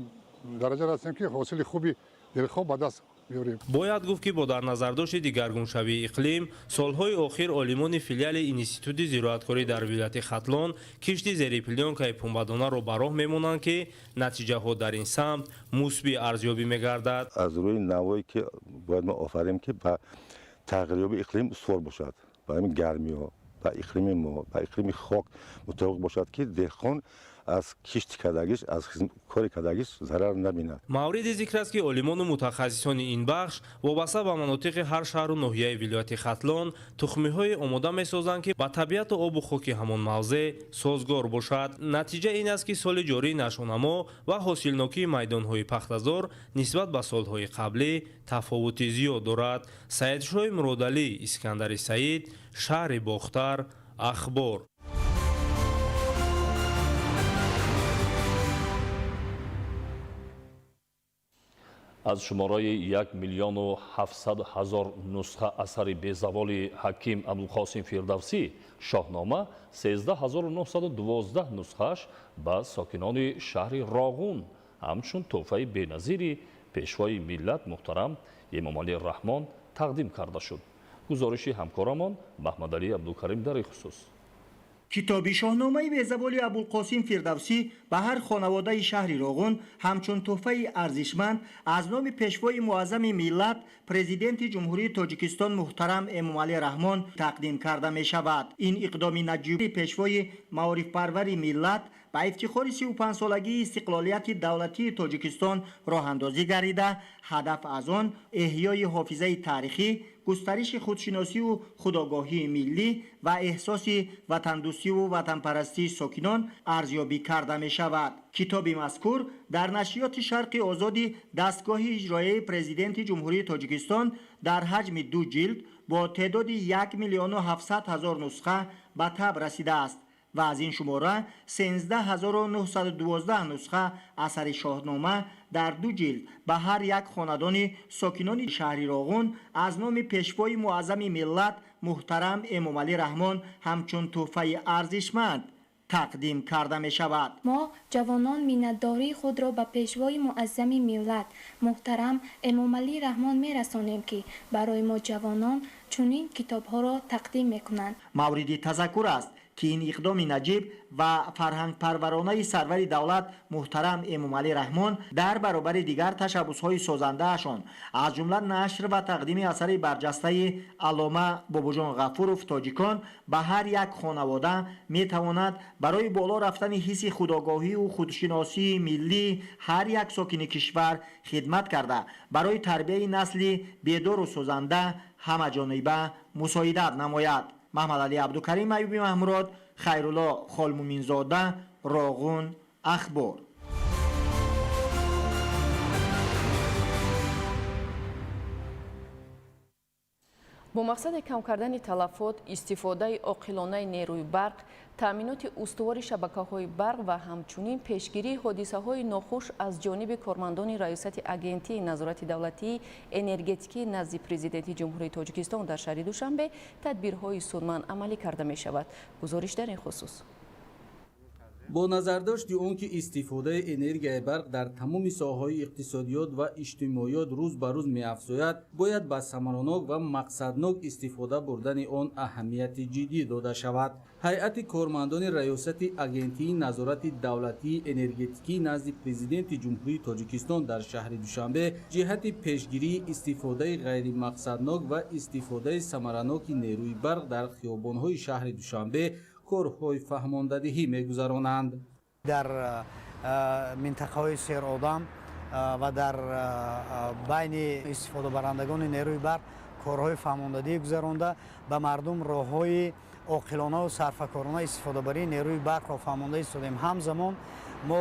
дараҷа расидем, ки ҳосили хуби дилхоҳ ба даст биёрем. Бояд гуфт, ки бо дар назардошти дигаргуншавии иқлим солҳои охир олимони филиали Институти зироаткорӣ дар вилояти Хатлон кишти зерипленкаи пунбадонаро ба роҳ мемонанд, ки натиҷаҳо дар ин самт мусбӣ арзёбӣ мегардад. Аз рӯи навое, ки бояд мо офарем, ки ба тағйирёбии иқлим устувор бошад, ба ҳамин гармиҳо, ба иқлими мо, ба иқлими хок мутобиқ бошад, ки деҳқон аз кишти кардагиш, аз кори кардагиш зарар набинад. Мавриди зикр аст, ки олимону мутахассисони ин бахш вобаста ба манотиқи ҳар шаҳру ноҳияи вилояти Хатлон тухмиҳое омода месозанд, ки ба табиату обу хоки ҳамон мавзеъ созгор бошад. Натиҷа ин аст, ки соли ҷорӣ нашъунамо ва ҳосилнокии майдонҳои пахтазор нисбат ба солҳои қаблӣ тафовути зиёд дорад. Саидшоҳи Муродалӣ, Искандари Саид, шаҳри Бохтар, Ахбор. Аз шумораи 1 700 000 нусха асари безаволи ҳаким Абулқосим Фирдавсӣ Шоҳнома 13912 нусхааш ба сокинони шаҳри Роғун ҳамчун тӯҳфаи беназири пешвои миллат муҳтарам Эмомалӣ Раҳмон тақдим карда шуд. Гузориши ҳамкорамон Маҳмадалӣ Абдукарим дар ин хусус. Китоби Шоҳномаи безаволи Абулқосим Фирдавсӣ ба ҳар хонаводаи шаҳри Роғун ҳамчун тӯҳфаи арзишманд аз номи пешвои муаззами миллат, Президенти Ҷумҳурии Тоҷикистон муҳтарам Эмомалӣ Раҳмон тақдим карда мешавад. Ин иқдоми наҷиби пешвои маорифпарвари миллат ба ифтихори 35-солагии истиқлолияти давлатии Тоҷикистон роҳандозӣ гардида, ҳадаф аз он эҳёи ҳофизаи таърихӣ, густариши худшиносиву худогоҳии миллӣ ва эҳсоси ватандӯстиву ватанпарастии сокинон арзёбӣ карда мешавад. Китоби мазкур дар нашриёти Шарқи Озоди дастгоҳи иҷроияи Президенти Ҷумҳурии Тоҷикистон дар ҳаҷми 2 ҷилд бо теъдоди 1 700 000 нусха ба таб расидааст ва аз ин шумора 13912 нусха асари Шоҳнома дар 2 ҷилд ба ҳар як хонадони сокинони шаҳри Роғун аз номи пешвои муаззами миллат муҳтарам Эмомалӣ Раҳмон ҳамчун тӯҳфаи арзишманд тақдим карда мешавад. Мо ҷавонон миннатдории худро ба пешвои муаззами миллат муҳтарам Эмомалӣ Раҳмон мерасонем, ки барои мо ҷавонон чунин китобҳоро тақдим мекунанд. Мавриди тазаккур аст, ки ин иқдоми наҷиб ва фарҳангпарваронаи сарвари давлат муҳтарам Эмомалӣ Раҳмон дар баробари дигар ташаббусҳои созандаашон, аз ҷумла нашр ва тақдими асари барҷастаи аллома Бобоҷон Ғафуров «Тоҷикон» ба ҳар як хонавода метавонад барои боло рафтани ҳисси худогоҳиву худшиносии миллии ҳар як сокини кишвар хидмат карда, барои тарбияи насли бедору созанда ҳамаҷониба мусоидат намояд. Маҳмадалӣ Абдукарим, Аюби Маҳмурод, Хайрулло Холмуминзода, Роғун, Ахбор. Бо мақсади кам кардани талафот, истифодаи оқилонаи нерӯи барқ, таъминоти устувори шабакаҳои барқ ва ҳамчунин пешгирии ҳодисаҳои нохуш аз ҷониби кормандони Раёсати Агентии назорати давлатии энергетикӣ назди Президенти Ҷумҳурии Тоҷикистон дар шаҳри Душанбе тадбирҳои судманд амалӣ карда мешавад. Гузориш дар ин хусус. Бо назардошти он ки истифодаи энергияи барқ дар тамоми соҳаҳои иқтисодиёт ва иҷтимоиёт рӯз ба рӯз меафзояд, бояд ба самаранок ва мақсаднок истифода бурдани он аҳамияти ҷиддӣ дода шавад. Ҳайати кормандони Раёсати Агентии назорати давлатии энергетикӣ назди Президенти Ҷумҳурии Тоҷикистон дар шаҳри Душанбе ҷиҳати пешгирии истифодаи ғайримақсаднок ва истифодаи самараноки нерӯи барқ дар хиёбонҳои шаҳри Душанбе корҳои фаҳмондадиҳӣ мегузаронанд. Дар минтақаҳои серодам ва дар байни истифодабарандагони нерӯи барқ корҳои фаҳмондадиҳӣ гузаронда, ба мардум роҳҳои оқилона ва сарфакорона истифодабарии нерӯи барқро фаҳмонда истодем. Ҳамзамон мо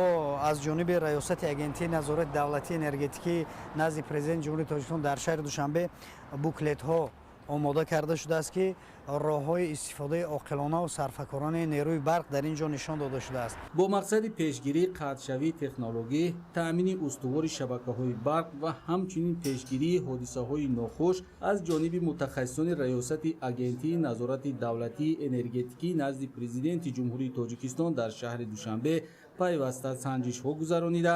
аз ҷониби Раёсати Агентии назорати давлатии энергетикӣ назди Президенти Ҷумҳурии Тоҷикистон дар шаҳри Душанбе буклетҳо омода карда шудааст, ки роҳҳои истифодаи оқилона ва сарфакоронаи нерӯи барқ дар ин ҷо нишон дода шудааст. Бо мақсади пешгирии қатъшавии технологӣ, таъмини устувори шабакаҳои барқ ва ҳамчунин пешгирии ҳодисаҳои нохуш аз ҷониби мутахассисони Раёсати Агентии назорати давлатии энергетикӣ назди Президенти Ҷумҳурии Тоҷикистон дар шаҳри Душанбе пайваста санҷишҳо гузаронида,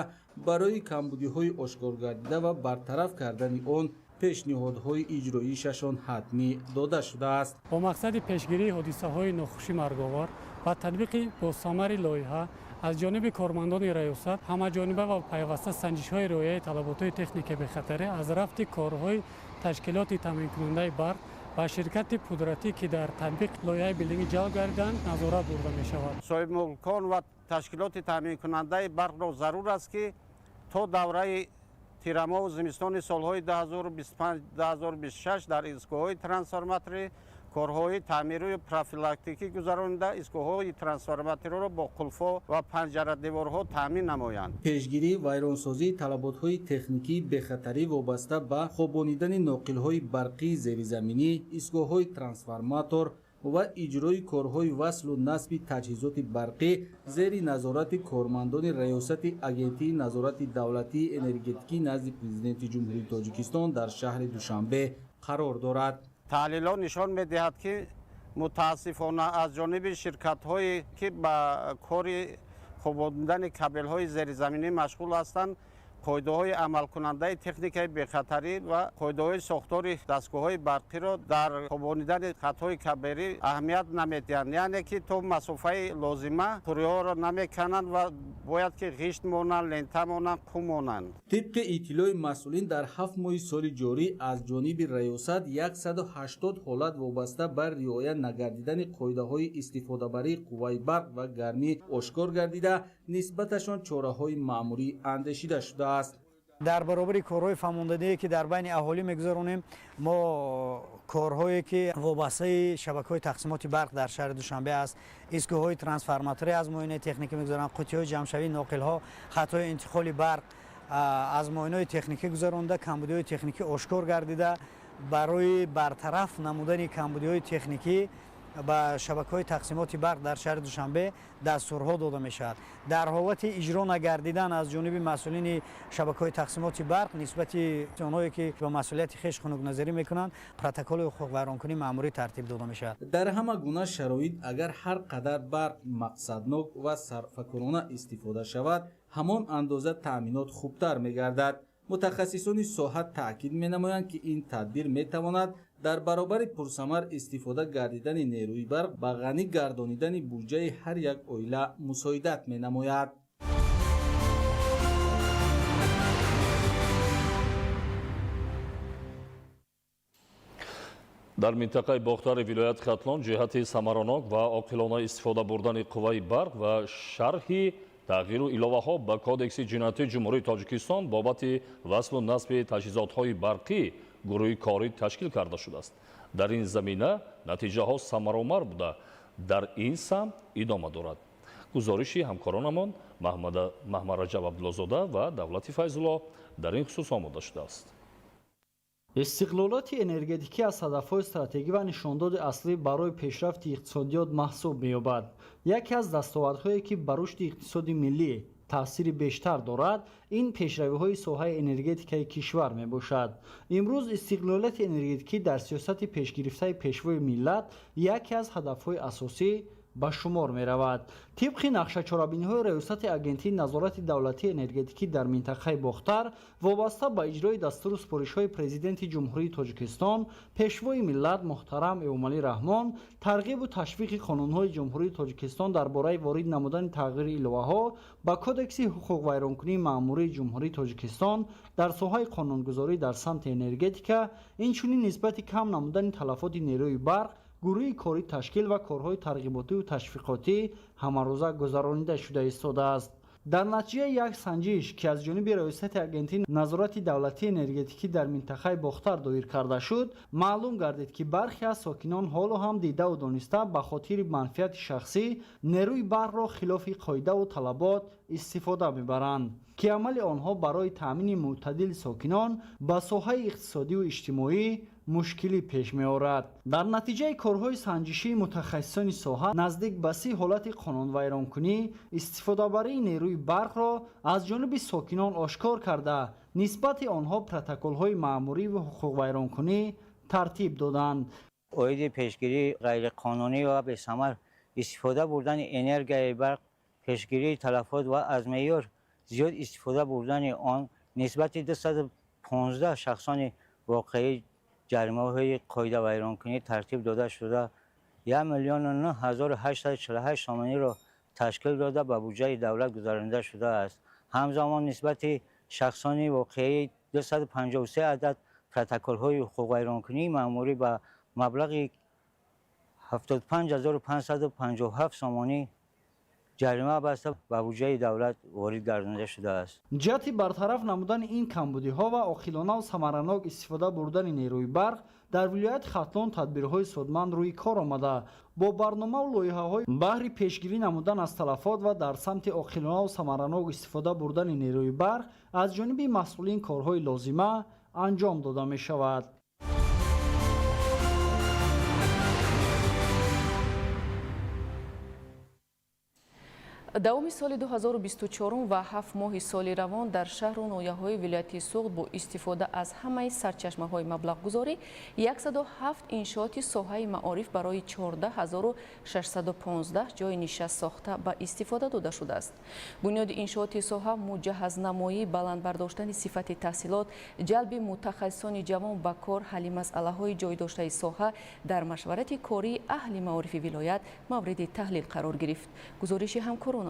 барои камбудиҳои ошкоргардида ва бартараф кардани он пешниҳодҳои иҷроишашон ҳатмӣ дода шудааст. Бо мақсади пешгирии ҳодисаҳои нохуши марговар ва татбиқи босамари лоиҳа аз ҷониби кормандони раёсат ҳамаҷониба ва пайваста санҷишҳои риояи талаботҳои техникаи бехатарӣ аз рафти корҳои ташкилоти таъминкунандаи барқ ва ширкати пудратӣ, ки дар татбиқи лоиҳаи билдингӣ ҷалб гардиданд, назорат бурда мешавад. Соҳибмулкон ва ташкилоти таъминкунандаи барқро зарур аст, ки то давраи тирамоҳу зимистони солҳои 2025-2026 дар истгоҳҳои трансформаторӣ корҳои таъмирию профилактикӣ гузаронида, истгоҳҳои трансформаториро бо қулфҳо ва панҷарадеворҳо таъмин намоянд. Пешгирии вайронсозии талаботҳои техникии бехатарӣ вобаста ба хобонидани ноқилҳои барқии зеризаминӣ, истгоҳҳои трансформатор ва иҷрои корҳои васлу насби таҷҳизоти барқӣ зери назорати кормандони Раёсати Агентии назорати давлатии энергетикӣ назди Президенти Ҷумҳурии Тоҷикистон дар шаҳри Душанбе қарор дорад. Таҳлилҳо нишон медиҳад, ки мутаассифона аз ҷониби ширкатҳое, ки ба кори хобондани кабелҳои зеризаминӣ машғул ҳастанд, қоидаҳои амалкунандаи техникаи бехатарӣ ва қоидаҳои сохтори дастгоҳҳои барқиро дар хобонидани хатҳои кабелӣ аҳамият намедиҳанд, яъне ки то масофаи лозима қуриҳоро намекананд ва бояд ки ғишт монанд, лента монанд, қум монанд. Тибқи иттилои масъулин, дар 7 моҳи соли ҷорӣ аз ҷониби раёсат 180 ҳолат вобаста ба риоя нагардидани қоидаҳои истифодабарии қувваи барқ ва гармӣ ошкор гардида, нисбаташон чораҳои маъмурӣ андешида шудааст. Дар баробари корҳои фаҳмондадие, ки дар байни аҳолӣ мегузаронем, мо корҳое, ки вобастаи шабакаҳои тақсимоти барқ дар шаҳри Душанбе аст, истгоҳҳои трансформаторӣ аз муоинаи техникӣ мегузаронанд, қутиҳои ҷамъшавии ноқилҳо, хатҳои интиқоли барқ аз муоинаҳои техникӣ гузаронда, камбудиҳои техникӣ ошкор гардида, барои бартараф намудани камбудиҳои техникӣ ба шабакаҳои тақсимоти барқ дар шаҳри Душанбе дастурҳо дода мешавад. Дар ҳолати иҷро нагардидан аз ҷониби масъулини шабакаҳои тақсимоти барқ нисбати онҳое, ки ба масъулияти хеш хунукназарӣ мекунанд, протоколи ҳуқуқвайронкунии маъмурӣ тартиб дода мешавад. Дар ҳама гуна шароит агар ҳар қадар барқ мақсаднок ва сарфакорона истифода шавад, ҳамон андоза таъминот хубтар мегардад. Мутахассисони соҳа таъкид менамоянд, ки ин тадбир метавонад дар баробари пурсамар истифода гардидани нерӯи барқ ба ғанӣ гардонидани буҷаи ҳар як оила мусоидат менамояд. Дар минтақаи Бохтари вилояти Хатлон ҷиҳати самаранок ва оқилона истифода бурдани қувваи барқ ва шарҳи тағйиру иловаҳо ба Кодекси ҷиноятии Ҷумҳурии Тоҷикистон бобати васлу насби таҷҳизотҳои барқӣ гурӯҳи корӣ ташкил карда шудааст. Дар ин замина натиҷаҳо самаромар буда, дар ин самт идома дорад. Гузориши ҳамкоронамон Маҳмадраҷаб Абдуллозода ва Давлати Файзулло дар ин хусус омода шудааст. Истиқлолияти энергетикӣ аз ҳадафҳои стратегӣ ва нишондоди аслӣ барои пешрафти иқтисодиёт маҳсуб меёбад. Яке аз дастовардҳое, ки ба рушди иқтисоди миллӣ таъсири бештар дорад, ин пешравиҳои соҳаи энергетикаи кишвар мебошад. Имрӯз истиқлолияти энергетикӣ дар сиёсати пешгирифтаи Пешвои миллат яке аз ҳадафҳои асосӣ ба шумор меравад. Тибқи нақша чорабиниҳои Раёсати Агентии назорати давлатии энергетикӣ дар минтақаи Бохтар вобаста ба иҷрои дастуру супоришҳои Президенти Ҷумҳурии Тоҷикистон, Пешвои миллат муҳтарам Эмомалӣ Раҳмон, тарғибу ташвиқи қонунҳои Ҷумҳурии Тоҷикистон дар бораи ворид намудани тағйири иловаҳо ба Кодекси ҳуқуқвайронкунии маъмурии Ҷумҳурии Тоҷикистон дар соҳаи қонунгузорӣ дар самти энергетика, инчунин нисбати кам намудани талафоти нерӯи барқ гурӯҳи корӣ ташкил ва корҳои тарғиботиву ташвиқотӣ ҳамарӯза гузаронида шуда истодааст. Дар натиҷаи як санҷиш, ки аз ҷониби Раёсати Агентии назорати давлатии энергетикӣ дар минтақаи Бохтар доир карда шуд, маълум гардид, ки бархе аз сокинон ҳоло ҳам дидаву дониста ба хотири манфиати шахсӣ нерӯи барқро хилофи қоидаву талабот истифода мебаранд, ки амали онҳо барои таъмини мӯътадили сокинон ба соҳаи иқтисодиву иҷтимоӣ мушкилӣ пеш меорад. Дар натиҷаи корҳои санҷишии мутахассисони соҳа наздик ба 30 ҳолати қонунвайронкунӣ истифодабарии нерӯи барқро аз ҷониби сокинон ошкор карда, нисбати онҳо протоколҳои маъмурӣ ва ҳуқуқвайронкунӣ тартиб доданд. Оиди пешгирии ғайриқонунӣ ва бесамар истифода бурдани энергияи барқ, пешгирии талафот ва аз меъёр зиёд истифода бурдани он нисбати 215 шахсони воқеӣ ҷаримаҳои қоидавайронкунӣ тартиб дода шуда, 1 9 848 сомониро ташкил дода ба буҷаи давлат гузаронида шудааст. Ҳамзамон нисбати шахсони воқеӣ 253 адад протоколҳои ҳуқуқвайронкунии маъмурӣ ба маблағи 75557 сомонӣ ҷарима баста ба буҷаи давлат ворид гардонида шудааст. Ҷиҳати бартараф намудани ин камбудиҳо ва оқилонаву самаранок истифода бурдани нерӯи барқ дар вилояти Хатлон тадбирҳои судманд рӯи кор омада, бо барномаву лоиҳаҳои баҳри пешгирӣ намудан аз талафот ва дар самти оқилонаву самаранок истифода бурдани нерӯи барқ аз ҷониби масъулин корҳои лозима анҷом дода мешавад. Давоми соли 2024 ва 7 моҳи соли равон дар шаҳру ноҳияҳои вилояти Суғд бо истифода аз ҳамаи сарчашмаҳои маблағгузорӣ 107 иншооти соҳаи маориф барои 14615 ҷойи нишаст сохта ба истифода дода шудааст. Бунёди иншооти соҳа муҷаҳҳазнамоӣ, баланд бардоштани сифати таҳсилот, ҷалби мутахассисони ҷавон ба кор, ҳалли масъалаҳои ҷойдоштаи соҳа дар машварати кории аҳли маорифи вилоят мавриди таҳлил қарор гирифт. Гузориши ҳамкорона.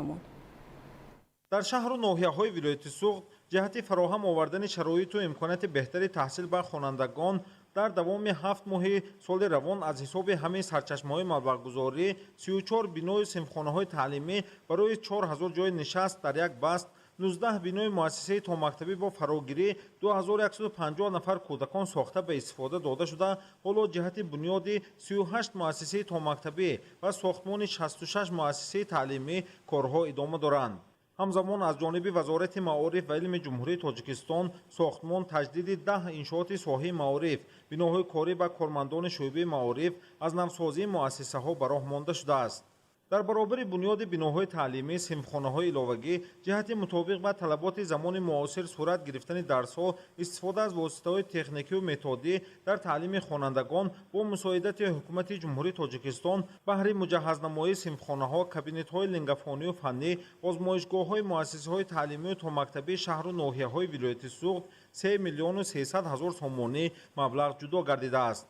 Дар шаҳру ноҳияҳои вилояти Суғд ҷиҳати фароҳам овардани шароиту имконияти беҳтари таҳсил ба хонандагон дар давоми 7 моҳи соли равон аз ҳисоби ҳамаи сарчашмаҳои маблағгузорӣ 34 бинои синфхонаҳои таълимӣ барои 4000 ҷойи нишаст дар як баст, 19 бинои муассисаи томактабӣ бо фарогирӣ 2150 нафар кӯдакон сохта ба истифода дода шуда, ҳоло ҷиҳати бунёди 38 муассисаи томактабӣ ва сохтмони 66 муассисаи таълимӣ корҳо идома доранд. Ҳамзамон аз ҷониби Вазорати маориф ва илми Ҷумҳурии Тоҷикистон сохтмон таҷдиди 10 иншооти соҳаи маориф, биноҳои корӣ ва кормандони шӯъбаи маориф аз навсозии муассисаҳо ба роҳ монда шудааст. Дар баробари бунёди биноҳои таълимӣ, синфхонаҳои иловагӣ ҷиҳати мутобиқ ба талаботи замони муосир сурат гирифтани дарсҳо, истифода аз воситаҳои техникию методӣ дар таълими хонандагон бо мусоидати Ҳукумати Ҷумҳурии Тоҷикистон баҳри муҷаҳҳазнамоии синфхонаҳо, кабинетҳои лингафонию фаннӣ, озмоишгоҳҳои муассисаҳои таълимию томактабии шаҳру ноҳияҳои вилояти Суғд 3 300 000 сомонӣ маблағ ҷудо гардидааст.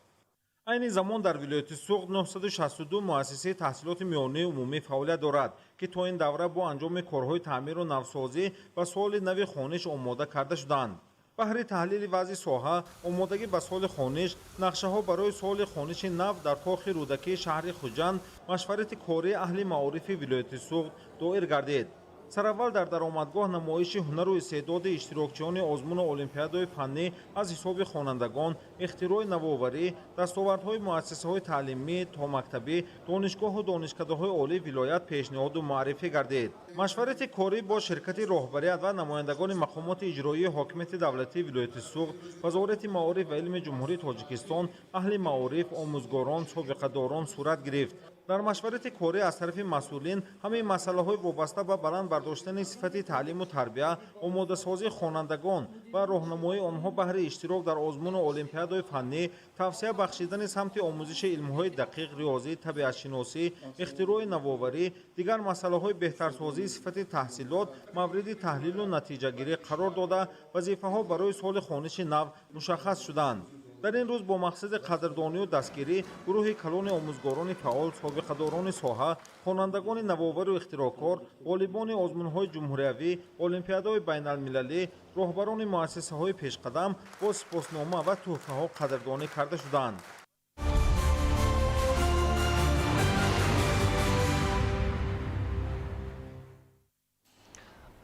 Айни замон дар вилояти Суғд 962 муассисаи таҳсилоти миёнаи умумӣ фаъолият дорад, ки то ин давра бо анҷоми корҳои таъмиру навсозӣ ва соли нави хониш омода карда шуданд. Баҳри таҳлили вазъи соҳа, омодагӣ ба соли хониш, нақшаҳо барои соли хониши нав дар Кохи Рӯдакии шаҳри Хуҷанд машварати кории аҳли маорифи вилояти Суғд доир гардид. Сараввал дар даромадгоҳ намоиши ҳунару истеъдоди иштирокчиёни озмуну олимпиадаҳои фаннӣ аз ҳисоби хонандагон, ихтирои навоварӣ, дастовардҳои муассисаҳои таълимӣ, томактабӣ, донишгоҳу донишкадаҳои олии вилоят пешниҳоду муаррифӣ гардид. Машварати корӣ бо ширкати роҳбарият ва намояндагони мақомоти иҷроии ҳокимияти давлатии вилояти Суғд, Вазорати маориф ва илми Ҷумҳурии Тоҷикистон, аҳли маориф, омӯзгорон, собиқадорон сурат гирифт. Дар машварати корӣ аз тарафи масъулин ҳамаи масъалаҳои вобаста ба баланд бардоштани сифати таълиму тарбия, омодасозии хонандагон ва роҳнамоии онҳо баҳри иштирок дар озмуну олимпиадаҳои фаннӣ, тавсия бахшидани самти омӯзиши илмҳои дақиқ, риёзӣ, табиатшиносӣ, ихтирои навоварӣ, дигар масъалаҳои беҳтарсозии сифати таҳсилот мавриди таҳлилу натиҷагирӣ қарор дода, вазифаҳо барои соли хониши нав мушаххас шуданд. Дар ин рӯз бо мақсади қадрдонию дастгирӣ гурӯҳи калони омӯзгорони фаъол, собиқадорони соҳа, хонандагони навовару ихтироъкор, ғолибони озмунҳои ҷумҳуриявӣ, олимпиадаҳои байналмилалӣ, роҳбарони муассисаҳои пешқадам бо сипоснома ва тӯҳфаҳо қадрдонӣ карда шуданд.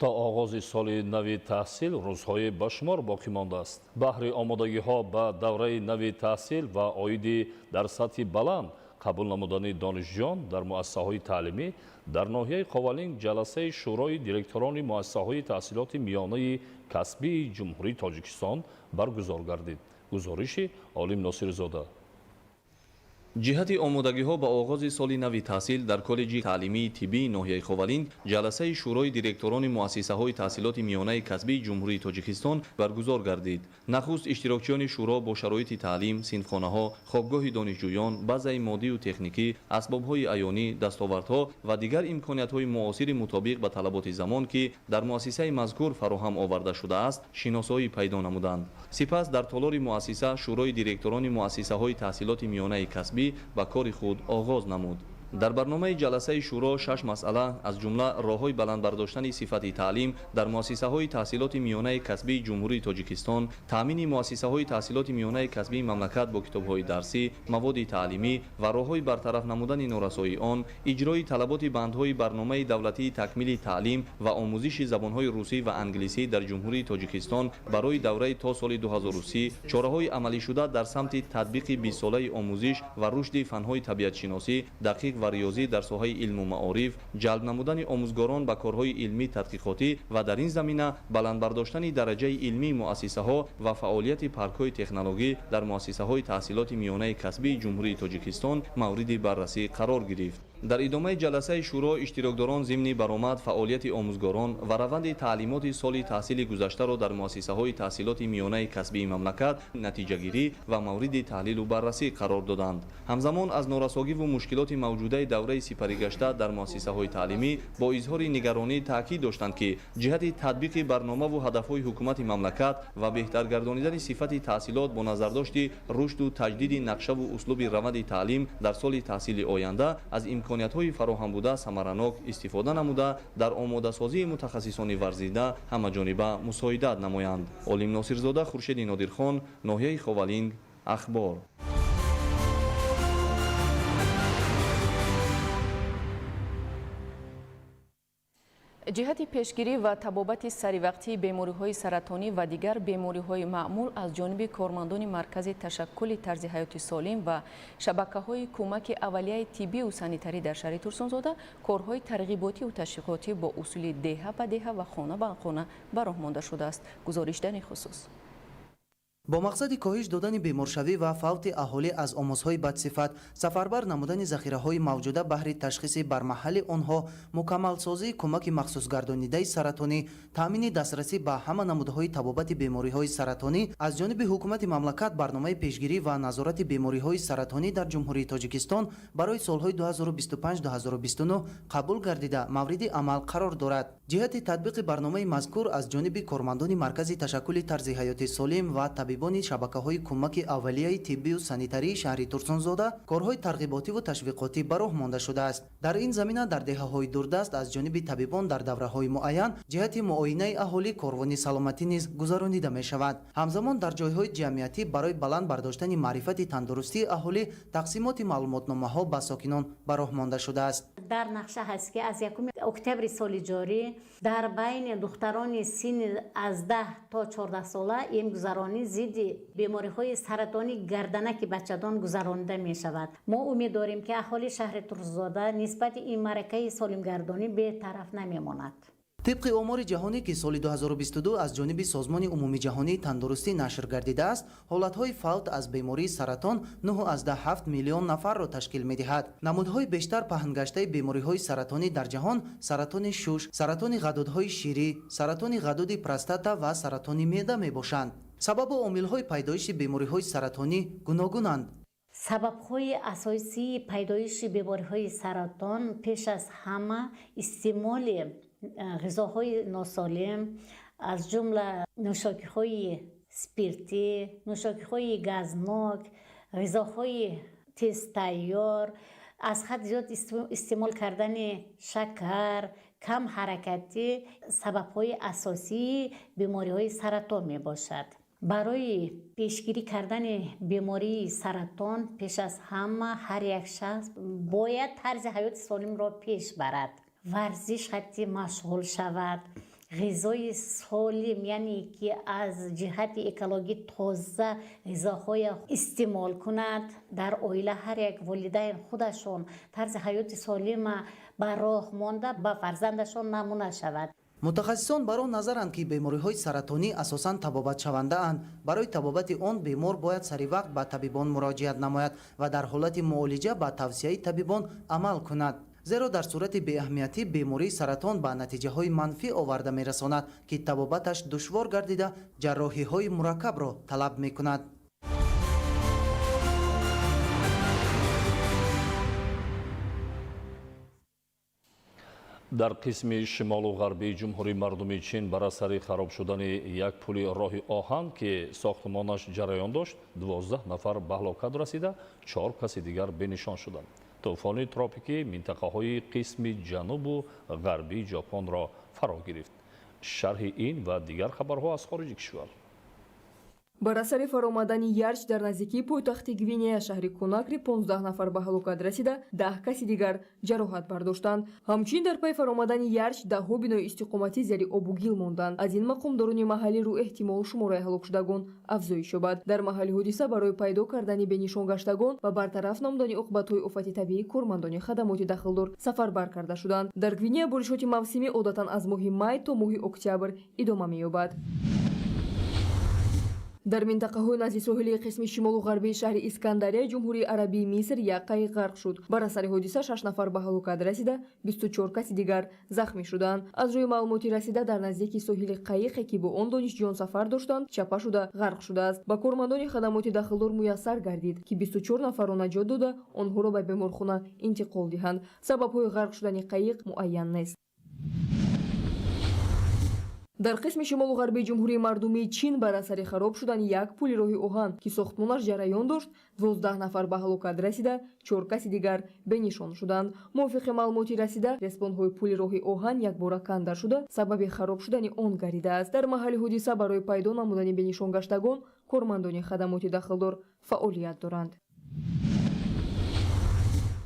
То оғози соли нави таҳсил рӯзҳои ба шумор боқӣ мондааст. Баҳри омодагиҳо ба давраи нави таҳсил ва оиди дар сатҳи баланд қабул намудани донишҷӯён дар муассисаҳои таълимӣ дар ноҳияи Ховалинг ҷаласаи Шӯрои директорони муассисаҳои таҳсилоти миёнаи касбии Ҷумҳурии Тоҷикистон баргузор гардид. Гузориши Олим Носирзода. Ҷиҳати омодагиҳо ба оғози соли нави таҳсил дар коллеҷи таълимии тиббии ноҳияи Ховалинг ҷаласаи Шӯрои директорони муассисаҳои таҳсилоти миёнаи касбии Ҷумҳурии Тоҷикистон баргузор гардид. Нахуст иштирокчиёни шӯро бо шароити таълим, синфхонаҳо, хобгоҳи донишҷӯён, базаи моддию техникӣ, асбобҳои аёнӣ, дастовардҳо ва дигар имкониятҳои муосири мутобиқ ба талаботи замон, ки дар муассисаи мазкур фароҳам оварда шудааст, шиносоӣ пайдо намуданд. Сипас дар толори муассиса Шӯрои директорони муассисаҳои таҳсилоти миёнаи касбӣ ба кори худ оғоз намуд. Дар барномаи ҷаласаи шӯро 6 масъала, аз ҷумла роҳҳои баланд бардоштани сифати таълим дар муассисаҳои таҳсилоти миёнаи касбии Ҷумҳурии Тоҷикистон, таъмини муассисаҳои таҳсилоти миёнаи касбии мамлакат бо китобҳои дарсӣ, маводи таълимӣ ва роҳҳои бартараф намудани норасоии он, иҷрои талаботи бандҳои барномаи давлатии такмили таълим ва омӯзиши забонҳои русӣ ва англисӣ дар Ҷумҳурии Тоҷикистон барои давраи то соли 2030, чораҳои амалишуда дар самти татбиқи 20-солаи омӯзиш ва рушди фанҳои табиатшиносӣ, дақиқ ва риёзӣ дар соҳаи илму маориф, ҷалб намудани омӯзгорон ба корҳои илмӣ тадқиқотӣ ва дар ин замина баланд бардоштани дараҷаи илмии муассисаҳо ва фаъолияти паркҳои технологӣ дар муассисаҳои таҳсилоти миёнаи касбии Ҷумҳурии Тоҷикистон мавриди баррасӣ қарор гирифт. Дар идомаи ҷаласаи шӯро иштирокдорон зимни баромад фаъолияти омӯзгорон ва раванди таълимоти соли таҳсили гузаштаро дар муассисаҳои таҳсилоти миёнаи касбии мамлакат натиҷагирӣ ва мавриди таҳлилу баррасӣ қарор доданд. Ҳамзамон аз норасогиву мушкилоти мавҷудаи давраи сипаригашта дар муассисаҳои таълимӣ бо изҳори нигаронӣ таъкид доштанд, ки ҷиҳати татбиқи барномаву ҳадафҳои ҳукумати мамлакат ва беҳтаргардонидани сифати таҳсилот бо назардошти рушду таҷдиди нақшаву услуби раванди таълим дар соли таҳсили оянда аз имкониятҳои фароҳам буда самаранок истифода намуда, дар омодасозии мутахассисони варзида ҳамаҷониба мусоидат намоянд. Олим Носирзода, Хуршеди Нодирхон, ноҳияи Ховалинг, Ахбор. Ҷиҳати пешгирӣ ва табобати саривақтии бемориҳои саратонӣ ва дигар бемориҳои маъмул аз ҷониби кормандони Маркази ташаккули тарзи ҳаёти солим ва шабакаҳои кӯмаки аввалияи тиббию санитарӣ дар шаҳри Турсунзода корҳои тарғиботию ташвиқотӣ бо усули деҳа ба деҳа ва хона ба хона ба роҳ монда шудааст. Гузориш дар ин хусус. Бо мақсади коҳиш додани беморшавӣ ва фавти аҳолӣ аз омозҳои бадсифат, сафарбар намудани захираҳои мавҷуда баҳри ташхиси бармаҳали онҳо, мукаммалсозии кӯмаки махсусгардонидаи саратонӣ, таъмини дастрасӣ ба ҳама намудҳои табобати бемориҳои саратонӣ аз ҷониби ҳукумати мамлакат барномаи пешгирӣ ва назорати бемориҳои саратонӣ дар Ҷумҳурии Тоҷикистон барои солҳои 2025-2029 қабул гардида мавриди амал қарор дорад. Ҷиҳати татбиқи барномаи мазкур аз ҷониби кормандони Маркази ташаккули тарзи ҳаёти солим ва табибони шабакаҳои кӯмаки аввалияи тиббию санитарии шаҳри Турсунзода корҳои тарғиботиву ташвиқотӣ ба роҳ монда шудааст. Дар ин замина дар деҳаҳои дурдаст аз ҷониби табибон дар давраҳои муайян ҷиҳати муоинаи аҳолӣ корвони саломатӣ низ гузаронида мешавад. Ҳамзамон дар ҷойҳои ҷамъиятӣ барои баланд бардоштани маърифати тандурустии аҳолӣ тақсимоти маълумотномаҳо ба сокинон ба роҳ монда шудааст. Дар нақша ҳаст, ки аз 1 октябри соли ҷорӣ дар байни духтарони синни аз 10 то 14 сола эмгузаронӣ зидди бемориҳои саратони гарданаки бачадон гузаронида мешавад. Мо умед дорем, ки аҳолии шаҳри Турсунзода нисбати ин маъракаи солимгардонӣ бетараф намемонад. Тибқи омори ҷаҳонӣ, ки соли 2022 аз ҷониби Созмони Умумиҷаҳонии тандурустӣ нашр гардидааст, ҳолатҳои фавт аз бемории саратон 9,7 миллион нафарро ташкил медиҳад. Намудҳои бештар паҳнгаштаи бемориҳои саратонӣ дар ҷаҳон саратони шуш, саратони ғадудҳои ширӣ, саратони ғадуди простата ва саратони меъда мебошанд. Сабабу омилҳои пайдоиши бемориҳои саратонӣ гуногунанд. Сабабҳои асосии пайдоиши бемориҳои саратон пеш аз ҳама истеъмоли ғизоҳои носолим, аз ҷумла нӯшокиҳои спиртӣ, нӯшокиҳои газнок, ғизоҳои тезтайёр, аз ҳад зиёд истеъмол кардани шакар, кам ҳаракатӣ сабабҳои асосии бемориҳои саратон мебошад. Барои пешгирӣ кардани бемории саратон пеш аз ҳама ҳар як шахс бояд тарзи ҳаёти солимро пеш барад, варзиш ҳатти машғул шавад, ғизои солим, яъне ки аз ҷиҳати экологӣ тоза ғизоҳоя истеъмол кунад. Дар оила ҳар як волидайн худашон тарзи ҳаёти солима ба роҳ монда, ба фарзандашон намуна шавад. Мутахассисон бар он назаранд, ки бемориҳои саратонӣ асосан табобатшавандаанд. Барои табобати он бемор бояд саривақт ба табибон муроҷиат намояд ва дар ҳолати муолиҷа ба тавсияи табибон амал кунад. Зеро дар сурати беаҳамиятӣ бемории саратон ба натиҷаҳои манфӣ оварда мерасонад, ки табобаташ душвор гардида, ҷарроҳиҳои мураккабро талаб мекунад. Дар қисми шимолу ғарбии Ҷумҳурии Мардумии Чин бар асари хароб шудани як пули роҳи оҳан, ки сохтмонаш ҷараён дошт, 12 нафар ба ҳалокат расида, 4 каси дигар бенишон шуданд. Тӯфони тропикӣ минтақаҳои қисми ҷанубу ғарбии Ҷопонро фаро гирифт. Шарҳи ин ва дигар хабарҳо аз хориҷи кишвар. Бар асари фаромадани ярч дар наздикии пойтахти Гвинея, шаҳри Конакри, 15 нафар ба ҳалокат расида, 10 каси дигар ҷароҳат бардоштанд. Ҳамчунин дар пай фаромадани ярч даҳҳо бинои истиқоматӣ зери обу гил монданд. Аз ин мақомдорони маҳаллӣ рӯ эҳтимол шумораи ҳалокшудагон афзоиш ёбад. Дар маҳалли ҳодиса барои пайдо кардани бенишонгаштагон ва бартараф намудани уқбатҳои офати табиӣ кормандони хадамоти дахлдор сафарбар карда шуданд. Дар Гвинея боришоти мавсимӣ одатан аз моҳи май то моҳи октябр идома меёбад. Дар минтақаҳои назди соҳилии қисми шимолу ғарбии шаҳри Искандарияи Ҷумҳурии Арабии Миср як қайиқ ғарқ шуд. Бар асари ҳодиса 6 нафар ба ҳалокат расида, 24 каси дигар захмӣ шуданд. Аз рӯи маълумоти расида, дар наздики соҳили қайиқе, ки бо он донишҷӯён сафар доштанд, чапа шуда ғарқ шудааст. Ба кормандони хадамоти дахлдор муяссар гардид, ки 24 нафарро наҷот дода, онҳоро ба беморхона интиқол диҳанд. Сабабҳои ғарқ шудани қайиқ муайян нест. Дар қисми шимолу ғарбии Ҷумҳурии Мардумии Чин бар асари хароб шудани як пули роҳи оҳан, ки сохтмонаш ҷараён дошт, 12 нафар ба ҳалокат расида, 4 каси дигар бенишон шуданд. Мувофиқи маълумоти расида, респонҳои пули роҳи оҳан якбора канда шуда, сабаби хароб шудани он гардидааст. Дар маҳалли ҳодиса барои пайдо намудани бенишонгаштагон кормандони хадамоти дахлдор фаъолият доранд.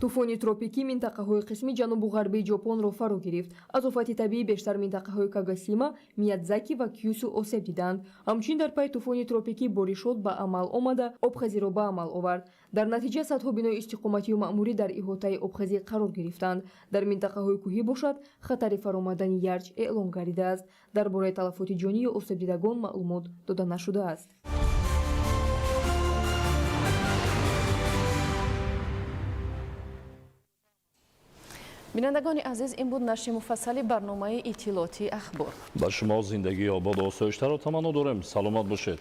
Тӯфони тропикӣ минтақаҳои қисми ҷанубу ғарбии Ҷопонро фаро гирифт. Аз офати табиӣ бештар минтақаҳои Кагасима, Миядзаки ва Кюсю осеб диданд. Ҳамчунин дар пайи тӯфони тропикӣ боришот ба амал омада, обхезиро ба амал овард. Дар натиҷа садҳо бинои истиқоматию маъмурӣ дар иҳотаи обхезӣ қарор гирифтанд. Дар минтақаҳои кӯҳӣ бошад, хатари фаромадани ярч эълон гардидааст. Дар бораи талафоти ҷонӣ ё осебдидагон маълумот дода нашудааст. Бинандагони азиз, ин буд нашри муфассали барномаи иттилоотии Ахбор. Ба шумо зиндагии ободу осоиштаро таманно дорем. Саломат бошед.